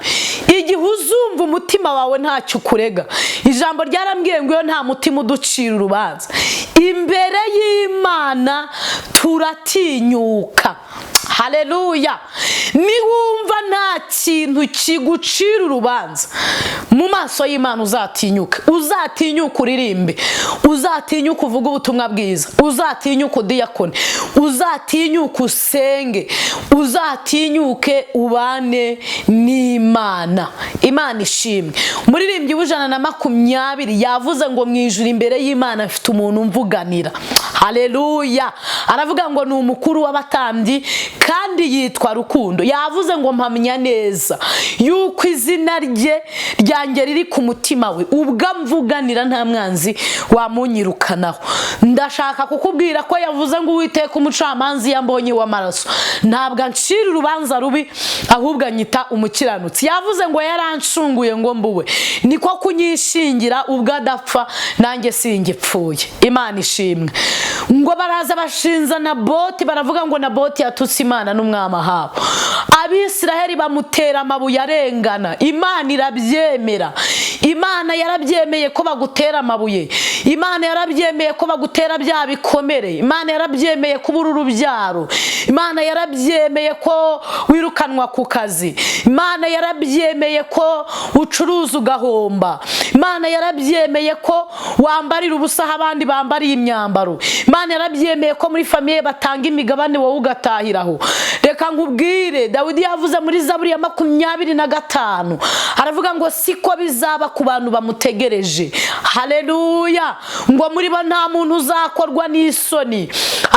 Igihe uzumva umutima wawe ntacyo ukurega, ijambo ryarambwiye ngo iyo nta mutima uducira urubanza imbere y'Imana turatinyuka. Haleluya! Niwumva nta kintu kigucira urubanza mu maso y'Imana, uzatinyuke, uzatinyuke uririmbe, uzatinyuke uvuge ubutumwa bwiza, uzatinyuke udiyakone, uzatinyuke usenge, uzatinyuke ubane n'Imana. Imana ishimwe. Umuririmbyi w'120 yavuze ngo mu ijuru imbere y'Imana afite umuntu umvuganira. Haleluya! Aravuga ngo ni umukuru w'abatambyi kandi yitwa Rukundo. Yavuze ngo mpamya neza yuko izina rye ryanjye riri ku mutima we, ubwo amvuganira nta mwanzi wamunyirukanaho. Ndashaka kukubwira ko yavuze ngo Uwiteka umucamanza iyo ambonye w'amaraso ntabwo ancira urubanza rubi, ahubwo anyita umukiranutsi. Yavuze ngo yarancunguye ngo mbuwe, niko kunyishingira, ubwo adapfa nanjye singipfuye. Imana ishimwe. Ngo baraza bashinza Naboti, baravuga ngo Naboti yatutse Imana n'umwami Ahabu. Abisiraheli bamutera amabuye arengana. Imana irabyemera. Imana yarabyemeye ko bagutera amabuye, Imana yarabyemeye ko bagutera bya bikomere, Imana yarabyemeye ko ubura urubyaro, Imana yarabyemeye ko wirukanwa ku kazi, Imana yarabyemeye ko ucuruza ugahomba, Imana yarabyemeye ko wambarira ubusa aho abandi bambariye imyambaro, Imana yarabyemeye ko muri famille batanga imigabane wowe ugatahiraho. Reka nkubwire, Dawidi yavuze muri Zaburi ya 25, aravuga ngo siko bizaba ku bantu bamutegereje. Haleluya! Ngo muri bo nta muntu uzakorwa n'isoni.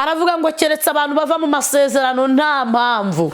Aravuga ngo keretse abantu bava mu masezerano nta mpamvu,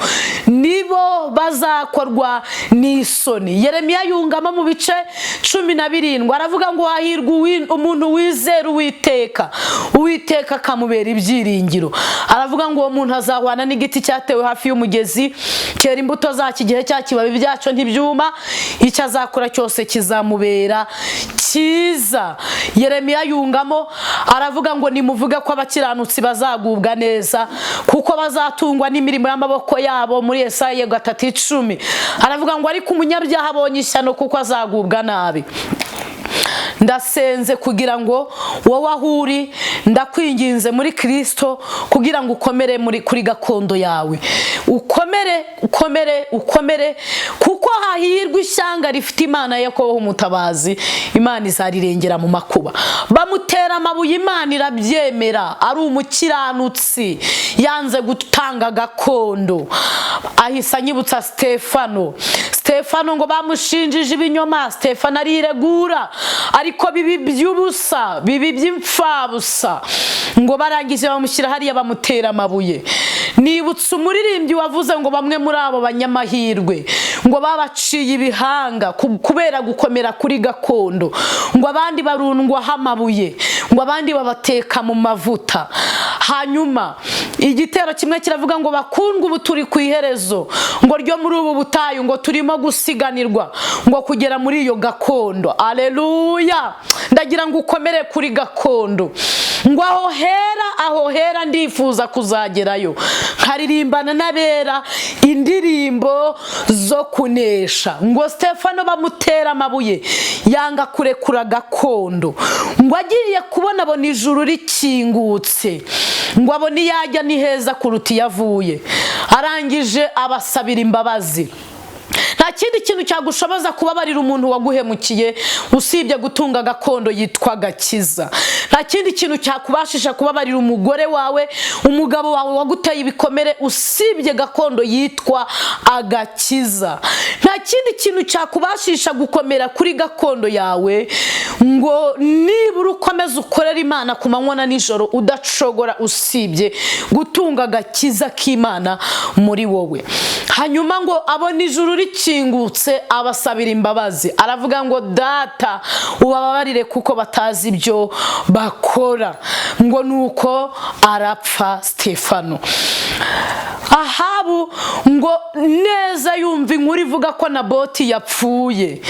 nibo bazakorwa n'isoni. Yeremiya yungamo mu bice 17, aravuga ngo hahirwa umuntu wizera Uwiteka, Uwiteka akamubera ibyiringiro. Aravuga ngo uwo muntu azahwana n'igiti cyatewe hafi y'umugezi, cyera imbuto zacyo igihe cya kibabi byacyo ntibyuma, icyo azakora cyose kizamubera cyiza. Yeremiya yungamo aravuga ngo nimuvuge ko abakiranutsi bazagubwa neza, kuko bazatungwa n'imirimo y'amaboko yabo. Muri Yesaya 3:10 aravuga ngo ariko umunyabyaha abonye ishyano, kuko azagubwa nabi. Ndasenze kugira ngo wowe aho uri, ndakwinginze muri Kirisito kugira ngo ukomere muri kuri gakondo yawe, ukomere, ukomere, ukomere, kuko hahirwa ishyanga rifite Imana yo kubaho umutabazi. Imana izarirengera mu makuba. Bamutera amabuye, Imana irabyemera. Ari umukiranutsi, yanze gutanga gakondo. Ahise anyibutsa Stefano. Stefano ngo bamushinjije ibinyoma, Stefano ariregura, ariko bibi by'ubusa, bibi by'imfabusa. Ngo barangije bamushyira hariya, bamutera amabuye. Nibutse umuririmbyi wavuze ngo bamwe muri abo banyamahirwe ngo babaciye ibihanga kubera gukomera kuri gakondo, ngo abandi barundwaho amabuye, ngo abandi babateka mu mavuta. Hanyuma igitero kimwe kiravuga ngo bakundwa, ubu turi ku iherezo ngo ryo muri ubu butayu, ngo turimo gusiganirwa ngo kugera muri iyo gakondo. Aleluya! Ndagira ngo ukomere kuri gakondo, ngo aho hera, aho hera ndifuza kuzagerayo nkaririmbana n'abera indirimbo zo kunesha. Ngo Stefano bamutera amabuye yanga kurekura gakondo, ngo agiye kubona abona ijuru rikingutse, ngo abone iyo ajya ni heza kuruta iyo avuye. Arangije abasabira imbabazi. Nta kindi kintu cyagushoboza kubabarira umuntu waguhemukiye usibye gutunga gakondo yitwa gakiza. Nta kindi kintu cyakubashisha kubabarira umugore wawe, umugabo wawe waguteye ibikomere, usibye gakondo yitwa agakiza. Nta kindi kintu cyakubashisha gukomera kuri gakondo yawe ngo nibura ukomeze ukorere Imana ku manywa na nijoro udacogora, usibye gutunga agakiza k'Imana muri wowe. Hanyuma ngo abone ijuru rikingutse, abasabira imbabazi, aravuga ngo Data, ubababarire kuko batazi ibyo bakora. Ngo nuko arapfa Stefano. Ahabu ngo neza yumva inkuru ivuga ko Naboti yapfuye,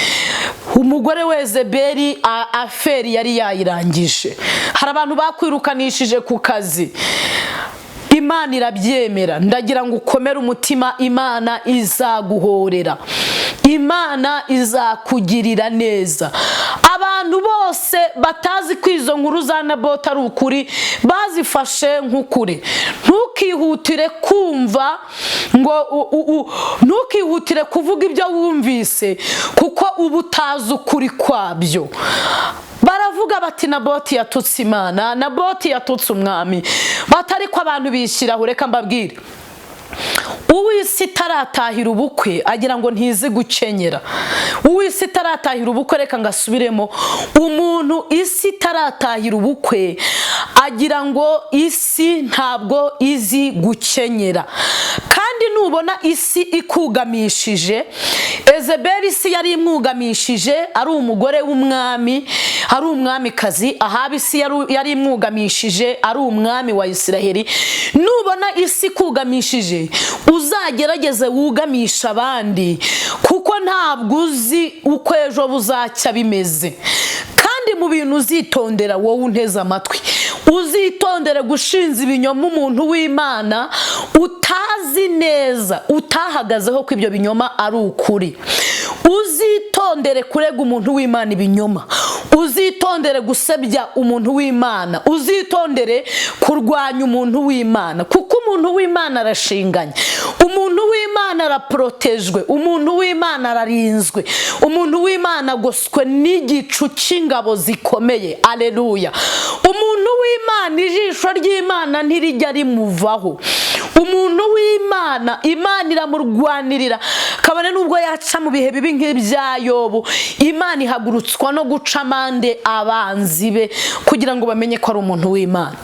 umugore we Yezebeli affaire yari yayirangije. Hari abantu bakwirukanishije ku kazi, Imana irabyemera. Ndagira ngo ukomere umutima, Imana izaguhorera, Imana izakugirira neza. Abantu bose batazi ko izo nkuru za Naboti ari ukuri bazifashe nk'ukuri. Ntukihutire kumva ngo ntukihutire kuvuga ibyo wumvise, kuko uba utazi ukuri kwabyo. Baravuga bati Naboti yatutse Imana, Naboti yatutse umwami, batari ko abantu bishyiraho. Reka mbabwire, uw'isi itaratahira ubukwe agira ngo ntizi gukenyera. Uw'isi itaratahira ubukwe, reka ngasubiremo, umuntu isi itaratahira ubukwe agira ngo isi ntabwo izi gukenyera. Kandi nubona isi ikugamishije, Ezeberi isi yari imwugamishije ari umugore w'umwami, ari umwamikazi. Ahabu isi yari imwugamishije ari umwami wa Isiraheli. Nubona isi ikugamishije, uzagerageze wugamisha abandi, kuko ntabwo uzi uko ejo buzacya bimeze. Kandi mu bintu uzitondera, wowe unteze amatwi, uzitondere gushinza ibinyoma umuntu w'Imana utazi neza, utahagazeho ko ibyo binyoma ari ukuri. Uzitondere kurega umuntu w'Imana ibinyoma, uzitondere gusebya umuntu w'Imana, uzitondere kurwanya umuntu w'Imana, kuko umuntu w'Imana arashinganye, umuntu w'Imana araporotejwe, umuntu w'Imana ararinzwe, umuntu w'Imana agoswe n'igicu cy'ingabo zikomeye. Aleluya! Umuntu w'Imana, ijisho ry'Imana ntirijya rimuvaho. Umuntu w'Imana, Imana iramurwanirira, kabone n'ubwo yaca mu bihe bibi nk'ibya Yobu. Imana ihagurutswa no guca amande abanzi be kugira ngo bamenye ko ari umuntu w'Imana.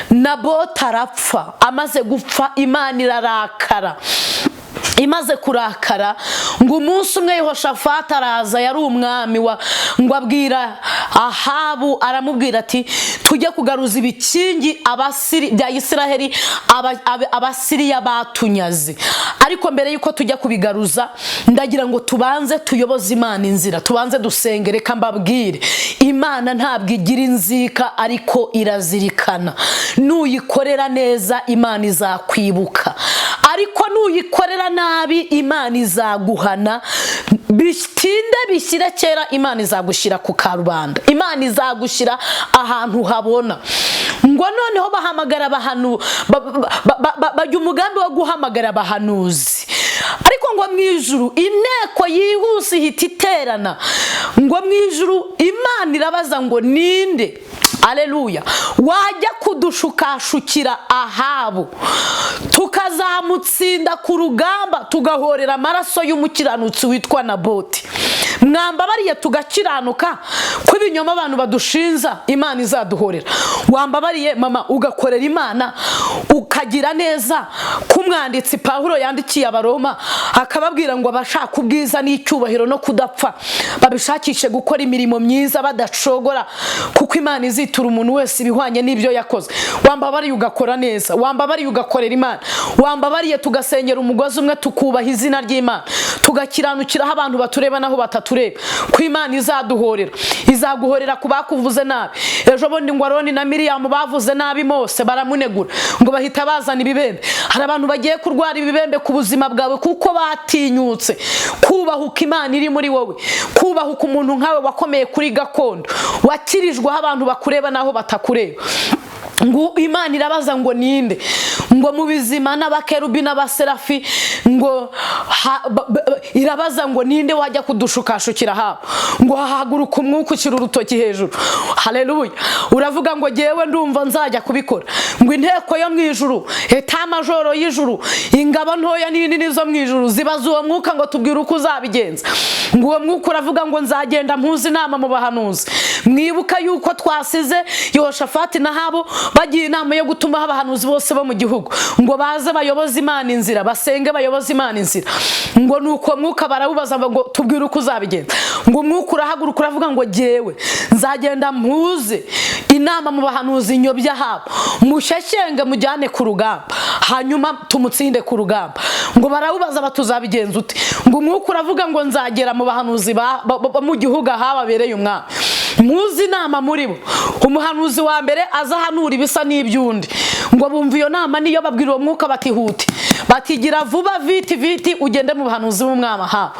Nabota arapfa. Amaze gupfa, Imana irarakara. Imaze kurakara, ngo umunsi umwe Yehoshafati araza, yari umwami wa, ngo abwira Ahabu, aramubwira ati tujye kugaruza ibikingi bya Isiraheli Abasiriya batunyaze, ariko mbere y'uko tujya kubigaruza ndagira ngo tubanze tuyoboze Imana inzira, tubanze dusenge. Reka mbabwire, Imana ntabwo igira inzika, ariko irazirikana. Nuyikorera neza, Imana izakwibuka, ariko nuyikorera nabi, Imana izaguhana. Bitinde bishyire kera, Imana izagushyira ku karubanda, Imana izagushyira ahantu habona. Ngo noneho bahamagara abahanu, bajya umugambi wo guhamagara abahanuzi, ariko ngo mu ijuru inteko yihuse ihita iterana. Ngo mu ijuru Imana irabaza ngo ninde, aleluya, wajya kudushukashukira Ahabu tukazamutsinda ku rugamba, tugahorera amaraso y'umukiranutsi witwa Naboti? Mwambabariye tugakiranuka, ko ibinyoma abantu badushinza Imana izaduhorera. Wambabariye mama ugakorera Imana, ukagira neza, ko umwanditsi Pawulo yandikiye Abaroma akababwira ngo abashaka ubwiza n'icyubahiro no kudapfa babishakishe gukora imirimo myiza badacogora, kuko Imana izitura umuntu wese ibihwanye n'ibyo yakoze. Wambabariye ugakora neza, wambabariye ugakorera Imana, wambabariye tugasengera umugozi umwe, tukubaha izina ry'Imana, tugakiranukiraho abantu batureba naho batatureba, ko Imana izaduhorera. Izaguhorera ku bakuvuze nabi. Ejo bundi ngo Aroni na Miriyamu bavuze nabi Mose, baramunegura, ngo bahita bazana ibibembe. Hari abantu bagiye kurwara ibibembe ku buzima bwawe kuko batinyutse kubahuka Imana iri muri wowe, kubahuka umuntu nkawe wakomeye kuri gakondo, wakirijweho abantu bakureba naho batakureba. Ngo Imana irabaza ngo ninde ngo mu bizima n'abakerubi n'abaserafi, ngo irabaza ngo ninde wajya kudushukashukira habo? Ngo hahaguruka umwuka ushyira urutoki hejuru, haleluya, uravuga ngo jyewe ndumva nzajya kubikora. Ngo inteko yo mu ijuru, état-major y'ijuru, ingabo ntoya n'inini zo mu ijuru zibaza uwo mwuka ngo tubwire uko uzabigenza. Ngo uwo mwuka uravuga ngo nzagenda mpuze inama mu bahanuzi. Mwibuka yuko twasize Yehoshafati na Ahabu bagiye inama yo gutumaho abahanuzi bose bo mu gihugu ngo baze bayoboze Imana inzira, basenge bayoboze Imana inzira. Ngo nuko mwuka barawubaza ngo tubwire uko uzabigenza. Ngo umwuka urahaguruka uravuga ngo jyewe nzagenda mpuze inama mu bahanuzi, nyobya Ahabu, mushyeshyenge mujyane ku rugamba, hanyuma tumutsinde ku rugamba. Ngo barawubaza batuzabigenza ute? Ngo umwuka uravuga ngo nzagera mu bahanuzi mu gihugu Ahabu abereye umwami, muzi inama muri bo, umuhanuzi wa mbere azahanura ibisa n'iby'undi. Ngo bumva iyo nama niyo, babwira uwo mwuka batihute, batigira vuba, vite vite, ugende mu bahanuzi b'umwami Ahabu.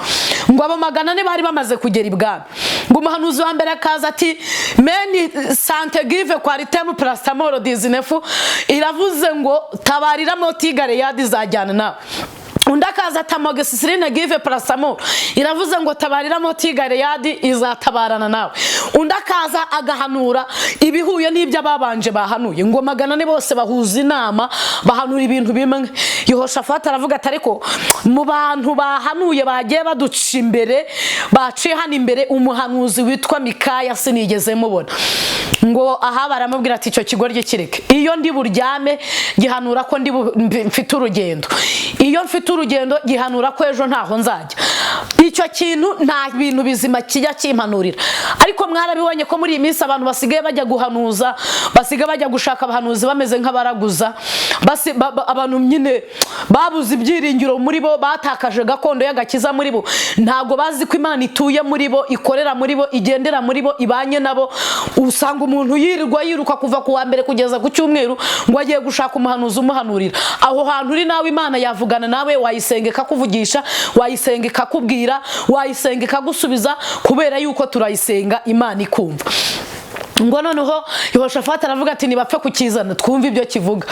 Ngo abo 400 bari bamaze kugera ibwami, ngo umuhanuzi wa mbere akaza ati meni sante give Coartem, paracétamol 19, iravuze ngo tabarira Moti Galeyadi izajyana nawe. Undi akaza ati amoxicilline give paracétamol, iravuze ngo tabarira Moti Galeyadi izatabarana nawe. Undi akaza agahanura ibihuye n'ibyo ababanje bahanuye. Ngo 400 bose bahuza inama, bahanura ibintu bimwe. Yehoshafati aravuga ati ariko mu bantu bahanuye bagiye baduca imbere, baciye hano imbere, umuhanuzi witwa Mikaya sinigeze mubona. Ngo aha baramubwira ati icyo kigoryi kireke, iyo ndi buryame gihanura ko ndi mfite urugendo, iyo mfite urugendo gihanura ko ejo ntaho nzajya. Icyo kintu nta bintu bizima kijya kimpanurira. Ariko mwarabibonye ko muri iyi minsi abantu basigaye bajya guhanuza, basigaye bajya gushaka abahanuzi bameze nk'abaraguza. Abantu nyine babuze ibyiringiro muri bo, batakaje gakondo y'agakiza muri bo, ntabwo bazi ko Imana ituye muri bo, ikorera muri bo, igendera muri bo, ibanye nabo. Usanga umuntu yirirwa yiruka kuva ku wa mbere kugeza ku cyumweru ngo agiye gushaka umuhanuzi umuhanurira. Aho hantu uri nawe Imana yavugana nawe, wayisenga ikakuvugisha, wayisenga ikakubwira, wayisenga ikagusubiza, kubera yuko turayisenga Imana ikumva. Ngo noneho Yehoshafati aravuga ati nibapfe kukizana twumve ibyo kivuga.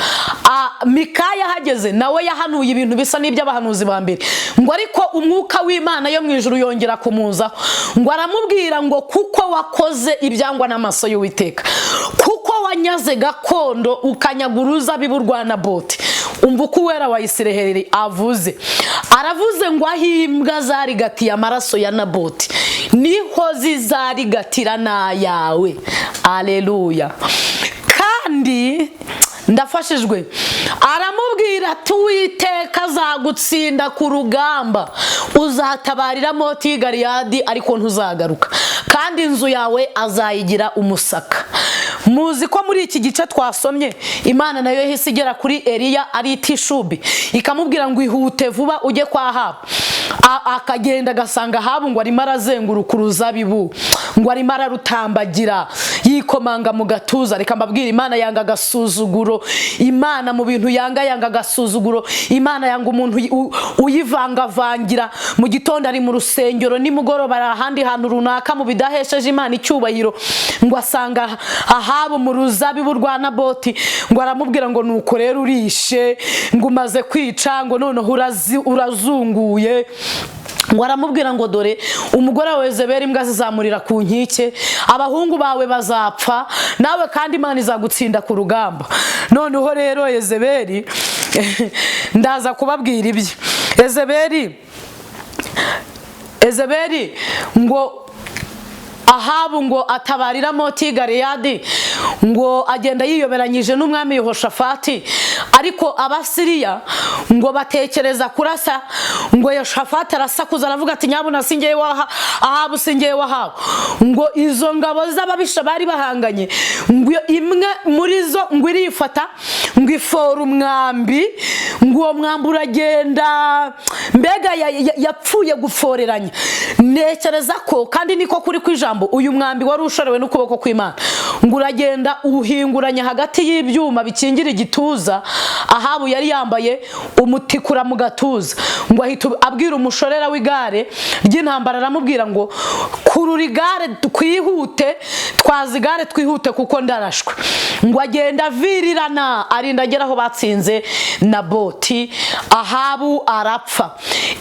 Mikaya ahageze nawe yahanuye ibintu bisa n'iby'abahanuzi ba mbere. Ngo ariko umwuka w'Imana yo mu ijuru yongera kumuzaho, ngo aramubwira ngo kuko wakoze ibyangwa n'amaso y'Uwiteka, kuko wanyaze gakondo, ukanyaga uruzabibu rwa Naboti, umva uko Uwera wa Isiraheli avuze. Aravuze ngo aho imbwa zarigatiye amaraso ya Naboti niho zizarigatira n'ayawe. Aleluya! Kandi ndafashijwe. Aramubwira ati Uwiteka azagutsinda ku rugamba, uzatabarira Moti Galeyadi ariko ntuzagaruka, kandi inzu yawe azayigira umusaka. Muzi ko muri iki gice twasomye Imana nayo yahise igera kuri Eliya ari Tishubi, ikamubwira ngo ihute vuba ujye kwa Ahabu. Akagenda agasanga Ahabu ngo arimo arazenguruka uruzabibu, ngo arimo ararutambagira yikomanga mu gatuza. Reka mbabwire, Imana yanga agasuzuguro. Imana mu bintu yanga, yanga agasuzuguro. Imana yanga umuntu uyivangavangira. Mu gitondo ari mu rusengero, nimugoroba ari ahandi hantu runaka mu bidahesheje Imana icyubahiro. Ngo asanga Ahabu mu ruzabibu rwa Naboti, ngo aramubwira ngo nuko rero urishe, ngo umaze kwica, ngo noneho urazunguye. Ngo aramubwira ngo dore umugore wawe Yezebeli imbwa zizamurira ku nkike, abahungu bawe bazapfa nawe, kandi Imana izagutsinda ku rugamba. Noneho rero Yezebeli, ndaza kubabwira ibye. Yezebeli Ezeberi ngo Ahabu ngo atabarira Moti Galeyadi, ngo agenda yiyoberanyije n'umwami Yehoshafati, ariko Abasiriya ngo batekereza kurasa, ngo Yehoshafati arasakuza aravuga ati: "Nyabuna singiye waha Ahabu, singiye wahabu." Ngo izo ngabo z'ababisha bari bahanganye, ngo imwe muri zo ngo irifata, ngo ifora umwambi, ngo uwo mwambi uragenda, mbega yapfuye guforeranya. Ntekereza ko kandi niko kuri kw'ijambo, uyu mwambi wari ushorewe n'ukuboko kw'Imana, ngo uragenda uhinguranya hagati y'ibyuma bikingira igituza Ahabu yari yambaye, umutikura mu gatuza. Ngo ahita abwira umushorera w'igare ry'intambara, aramubwira ngo: "Kurura igare twihute, twaza igare twihute kuko ndarashwe." Ngo agenda avirirana, arinda agera aho batsinze Naboti, Ahabu arapfa.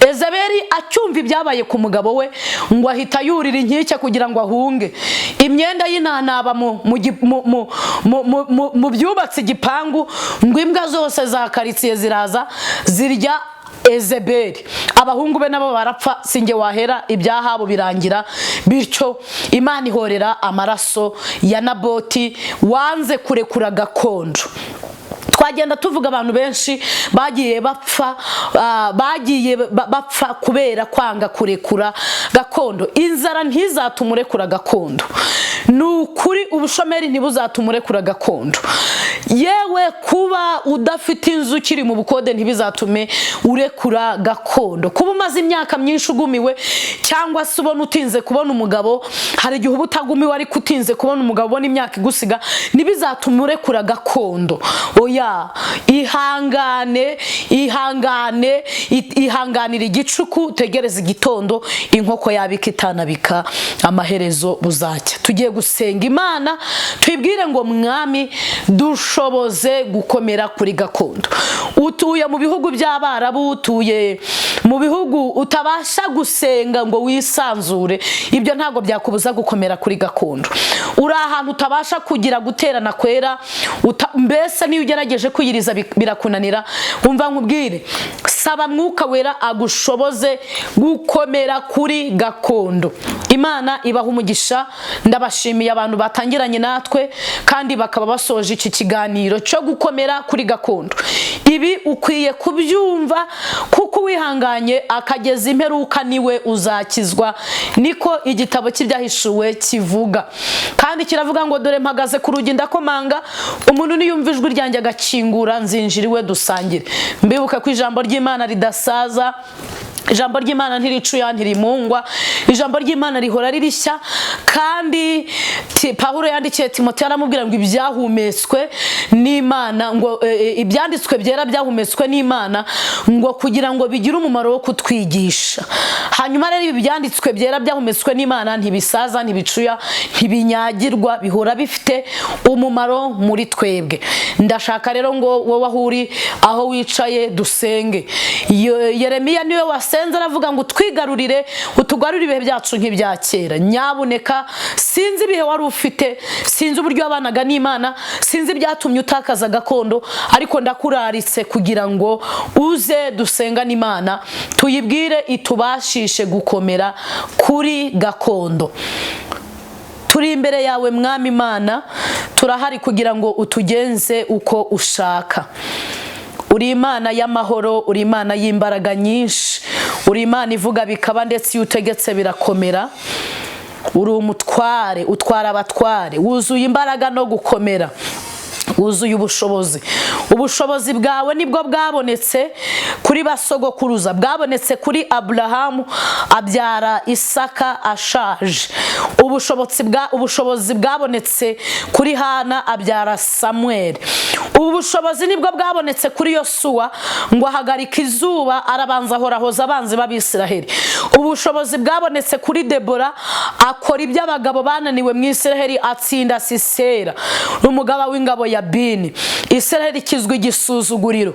Ezeberi acyumva ibyabaye ku mugabo we, ngo ahita yurira inkike kugira ngo ahunge, imyenda y'intanaba mu byubatse igipangu, ngo imbwa zose za karitsiye ziraza zirya Ezeberi, abahungu be nabo barapfa. Sinjye wahera ibyahabo birangira bityo. Imana ihorera amaraso ya Naboti wanze kurekura gakondo. Twagenda tuvuga abantu benshi bagiye bapfa, bagiye bapfa kubera kwanga kurekura gakondo. Inzara ntizatume urekura gakondo, ni ukuri. Ubushomeri ntibuzatume urekura gakondo. Yewe, kuba udafite inzu, ukiri mu bukode, ntibizatume urekura gakondo. Kuba umaze imyaka myinshi ugumiwe, cyangwa se ubona utinze kubona umugabo, hari igihe uba utagumiwe ariko utinze kubona umugabo, ubona imyaka igusiga, ntibizatume urekura gakondo. Oya, ihangane, ihangane, ihanganira igicuku, utegereze igitondo. Inkoko yabika itanabika, amaherezo buzacya. Tugiye gusenga Imana, twibwire ngo: "Mwami, dushoboze gukomera kuri gakondo." Utuye mu bihugu by'Abarabu, utuye mu bihugu utabasha gusenga ngo wisanzure, ibyo ntabwo byakubuza gukomera kuri gakondo. Uri ahantu utabasha kugira guterana kwera, mbese niyo ugerageje kwiyiriza birakunanira, wumva nkubwire: saba Mwuka Wera agushoboze gukomera kuri gakondo. Imana ibaha umugisha. Ndabashimiye abantu batangiranye natwe kandi bakaba basoje iki kiganiro cyo gukomera kuri gakondo. Ibi ukwiye kubyumva, kuko uwihanganye akageza imperuka niwe uzakizwa, niko igitabo cy'Ibyahishuwe kivuga. Kandi kiravuga ngo: "Dore mpagaze ku rugi ndakomanga, umuntu niyumva ijwi ryanjye agakingura, nzinjira iwe dusangire." Mbibuka ko ijambo ry'Imana ridasaza, ijambo ry'Imana ntiricuya, ntirimungwa, ijambo ry'Imana rihora ririshya. Kandi Pawulo yandikiye Timoteyo aramubwira ngo ibyahumetswe n'Imana, ngo ibyanditswe byera byahumetswe n'Imana, ngo kugira ngo bigire umumaro wo kutwigisha. Hanyuma rero ibi byanditswe byera byahumetswe n'Imana ntibisaza, ntibicuya, ntibinyagirwa, bihora bifite umumaro muri twebwe. Ndashaka rero ngo wowe aho uri, aho wicaye, dusenge. Yeremiya niwe wasenze aravuga ngo: "Utwigarurire, utugarurire ibihe byacu nk'ibya kera." Nyabuneka, sinzi ibihe wari ufite, sinzi uburyo wabanaga n'Imana, sinzi ibyatumye utakaza gakondo, ariko ndakuraritse kugira ngo uze dusengane Imana, tuyibwire itubashishe gukomera kuri gakondo. Turi imbere yawe, Mwami Imana, turahari kugira ngo utugenze uko ushaka. Uri Imana y'amahoro, uri Imana y'imbaraga nyinshi, uri Imana ivuga bikaba, ndetse iyo utegetse birakomera. Uri umutware utwara abatware, wuzuye imbaraga no gukomera, wuzuye ubushobozi. Ubushobozi bwawe nibwo bwabonetse kuri basogokuruza, bwabonetse kuri Aburahamu abyara Isaka ashaje. Ubushobozi bwabonetse kuri Hana abyara Samweli. Ubu bushobozi nibwo bwabonetse kuri Yosuwa, ngo ahagarika izuba, arabanza ahorahoza abanzi b'Abisiraheli. Ubu bushobozi bwabonetse kuri Debora, akora ibyo abagabo bananiwe mu Isiraheli, atsinda Sisera n'umugaba w'ingabo ya Bini, Isiraheli ikizwa igisuzuguriro.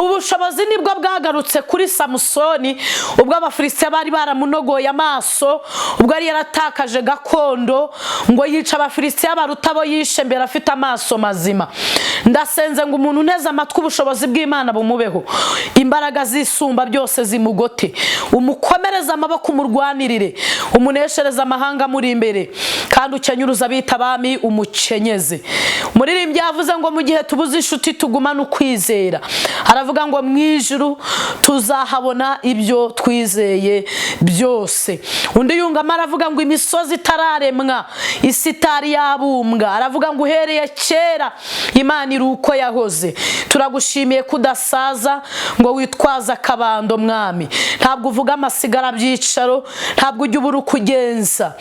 Ubushobozi nibwo bwagarutse kuri Samusoni ubwo Abafilisitiya bari baramunogoye amaso, ubwo yari yaratakaje gakondo, ngo yica Abafilisitiya baruta abo yishe mbere afite amaso mazima. Ndasenga Ndasenze ngo umuntu uneze amatwi, ubushobozi bw'Imana bumubeho, imbaraga zisumba byose zimugote, umukomereze amaboko, umurwanirire, umuneshereze amahanga amuri imbere, kandi ukenyuruza abita abami, umukenyeze. Umuririmbyi yavuze ngo mu gihe tubuze inshuti tugumane ukwizera. Aravuga ngo mu ijuru tuzahabona ibyo twizeye byose. Undi yungamo aravuga ngo imisozi itararemwa, isi itari yabumbwa, aravuga ngo uhereye kera Imana iri uko yahoze. Turagushimiye kudasaza ngo witwaze akabando, Mwami. Ntabwo uvuga amasigara byicaro, ntabwo ujya ubura uko ugenza,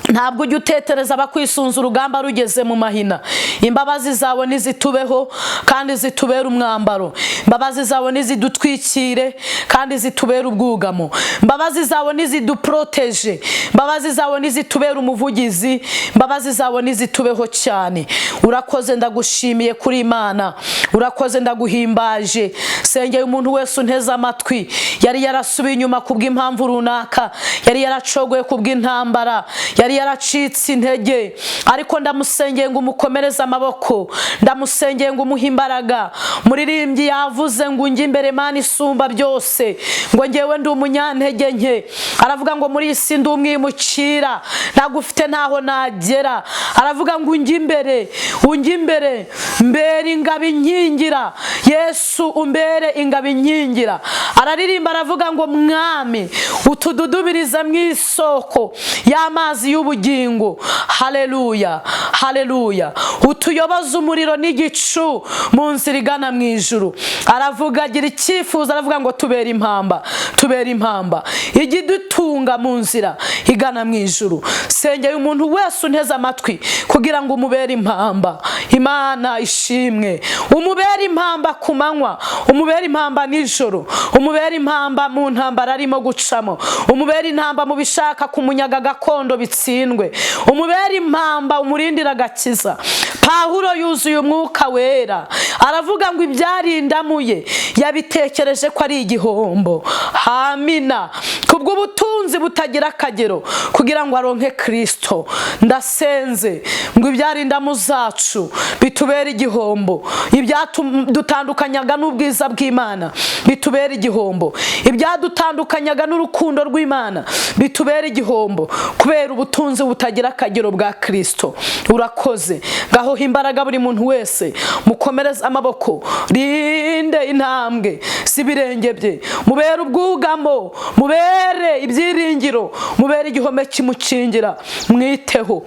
ntabwo ujya utetereza abakwisunza urugamba rugeze mu mahina. Imbabazi zawe nizitubeho kandi zitubere umwambaro. Imbabazi zawe nizidutwikire kandi zitubere ubwugamo. Imbabazi zawe niziduporoteje. Imbabazi zawe nizitubere umuvugizi. Imbabazi zawe nizitubeho cyane. Urakoze, ndagushimiye kuri Imana. Urakoze, ndaguhimbaje. Sengeye umuntu wese unteze amatwi yari yarasubiye inyuma kubw'impamvu runaka, yari yaracogoye kubw'intambara, yari yaracitse intege, ariko ndamusengeye ngo umukomereze amaboko, ndamusengeye ngo umuhe imbaraga. Muririmbyi yavuze ngo unjye imbere, Mana isumba byose, ngo ngewe ndi umunyantege nke. Aravuga ngo muri iyi si ndi umwimukira, ntabwo ufite ntaho nagera. Aravuga ngo unjye imbere, unjye imbere, mbere ingabo inkingira. Yesu, umbere ingabo inkingira. Araririmba aravuga ngo Mwami, utududubiriza mu isoko y'amazi y'ubugingo. Haleluya, haleluya! Utuyoboze umuriro n'igicu mu nzira igana mu ijuru. Aravuga, agira icyifuzo, aravuga ngo tubere impamba, tubere impamba ijya idutunga mu nzira igana mu ijuru. Sengeye umuntu wese unteze amatwi kugira ngo umubere impamba. Imana ishimwe. Umubere impamba ku manywa, umubere impamba nijoro, umubere impamba mu ntambara arimo gucamo, umubere impamba mu bishaka kumunyaga gakondo bitsindwe, umubere impamba, umurindire agakiza. Pawulo yuzuye Umwuka Wera, aravuga ngo ibyarindamuye yabitekereje ko ari igihombo, hamina kubw'ubutunzi butagira akagero, kugira ngo aronke Kirisito. Ndasenze ngo ibyarindamu zacu bitubere igihombo, ibyadutandukanyaga n'ubwiza bw'Imana bitubere igihombo, ibyadutandukanyaga n'urukundo rw'Imana bitubere igihombo kubera ubutunzi butagira akagero bwa Kirisito. Urakoze. Ngaho imbaraga buri muntu wese, mukomereze amaboko, rinde intambwe z'ibirenge bye, mubere ubwugamo, mubere ibyiringiro, mubere igihome kimukingira, mwiteho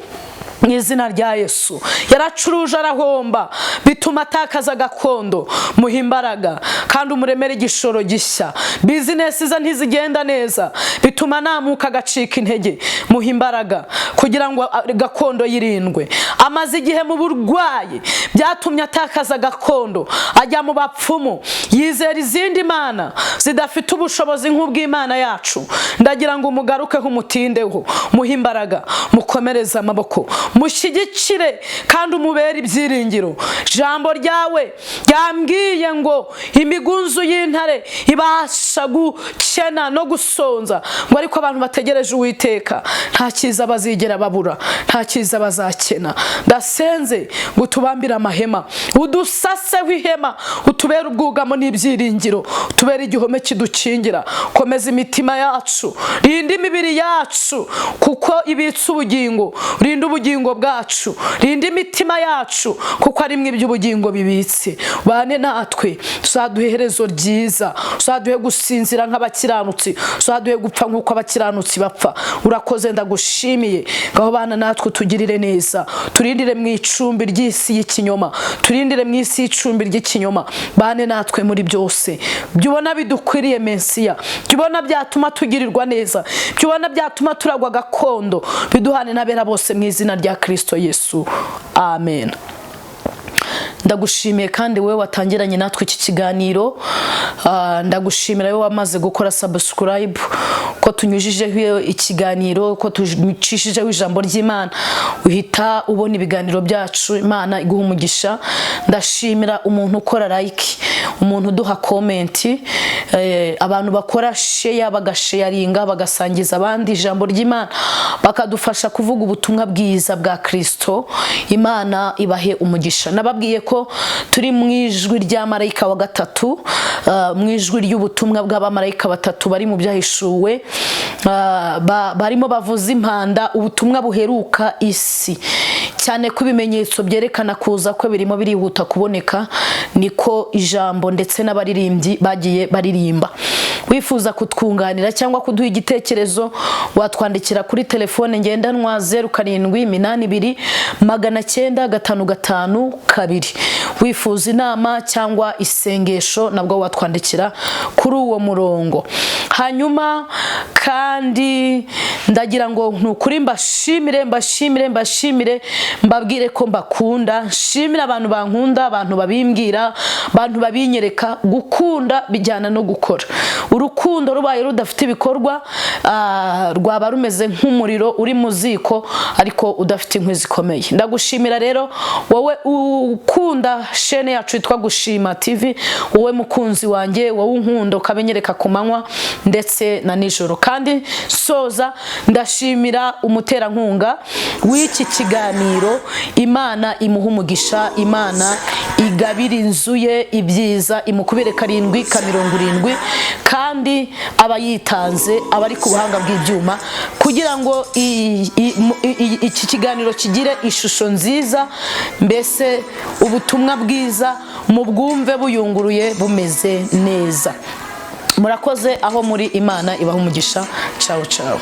mu izina rya Yesu. Yaracuruje arahomba, bituma atakaza gakondo. Muha imbaraga kandi umuremere igishoro gishya. Business ze ntizigenda neza, bituma namuka agacika intege. Muha imbaraga kugira ngo gakondo yirindwe. Amaze igihe mu burwayi, byatumye atakaza gakondo, ajya mu bapfumu, yizera izindi mana zidafite ubushobozi nk'ubw'Imana yacu. Ndagira ngo umugarukeho, umutindeho, muhe imbaraga, mukomereze amaboko, mushyigikire kandi umubere ibyiringiro. Ijambo ryawe ryambwiye ngo imigunzu y'intare ibasha gukena no gusonza, ngo ariko abantu bategereje Uwiteka nta cyiza bazigera babura, nta cyiza bazakena. Ndasenze ngo utubambire amahema, udusaseho ihema, utubere ubwugamo n'ibyiringiro, utubere igihome kidukingira. Komeza imitima yacu, rinda imibiri yacu kuko ibitse ubugingo, rinda ubugingo bwacu, rinda imitima yacu kuko ari mwe iby'ubugingo bibitse. Bane natwe, uzaduhe iherezo ryiza, uzaduhe gusinzira nk'abakiranutsi, uzaduhe gupfa nk'uko abakiranutsi bapfa. Urakoze, ndagushimiye. Ngaho bana natwe, tugirire neza, turindire mu icumbi ry'isi y'ikinyoma, turindire mu isi y'icumbi ry'ikinyoma. Bane natwe muri byose byo ubona bidukwiriye, Mesiya, byo ubona byatuma tugirirwa neza, byo ubona byatuma turagwa gakondo, biduhane n'abera bose mu izina rya Kirisito Yesu, amen. Ndagushimiye kandi wowe watangiranye natwe iki kiganiro. Ndagushimira wowe wamaze gukora subscribe ko. Tunyujijeho ikiganiro, uko tucishijeho ijambo ry'Imana, uhita ubona ibiganiro byacu. Imana iguha umugisha. Ndashimira umuntu ukora like, umuntu uduha comment, abantu bakora share, bagasharinga, bagasangiza abandi ijambo ry'Imana, bakadufasha kuvuga ubutumwa bwiza bwa Kristo. Imana ibahe umugisha. Nababwiye ko turi mu ijwi rya marayika wa gatatu, mu ijwi ry'ubutumwa bw'abamarayika batatu bari mu Byahishuwe, barimo bavuza impanda, ubutumwa buheruka isi, cyane ko ibimenyetso byerekana kuza ko birimo birihuta kuboneka. Niko ijambo ndetse n'abaririmbyi bagiye baririmba. Wifuza kutwunganira cyangwa kuduha igitekerezo, watwandikira kuri telefone ngendanwa 0782 900 552. Wifuza inama cyangwa isengesho, nabwo watwandikira kuri uwo murongo. Hanyuma kandi ndagira ngo nukuri mbashimire, mbashimire, mbashimire, mbabwire ko mbakunda. Nshimire abantu bankunda, abantu babimbwira, abantu babinyereka. Gukunda bijyana no gukora. Urukundo rubaye rudafite ibikorwa, rwaba rumeze nk'umuriro uri mu ziko ariko udafite inkwi zikomeye. Ndagushimira rero wowe ukunda shene yacu yitwa Gushima TV, wowe mukunzi wanjye, wowe unkunda ukabinyereka ku manywa ndetse na nijoro. Kandi soza ndashimira umuterankunga w'iki kiganiro. Imana imuha umugisha, Imana igabira inzu ye ibyiza, imukubire karindwi ka 70. Kandi aba yitanze, aba ari ku buhanga bw'ibyuma kugira ngo iki kiganiro kigire ishusho nziza, mbese ubutumwa bwiza mu bwumve buyunguruye, bumeze neza. Murakoze aho muri, Imana ibaha umugisha. Cawu cawu.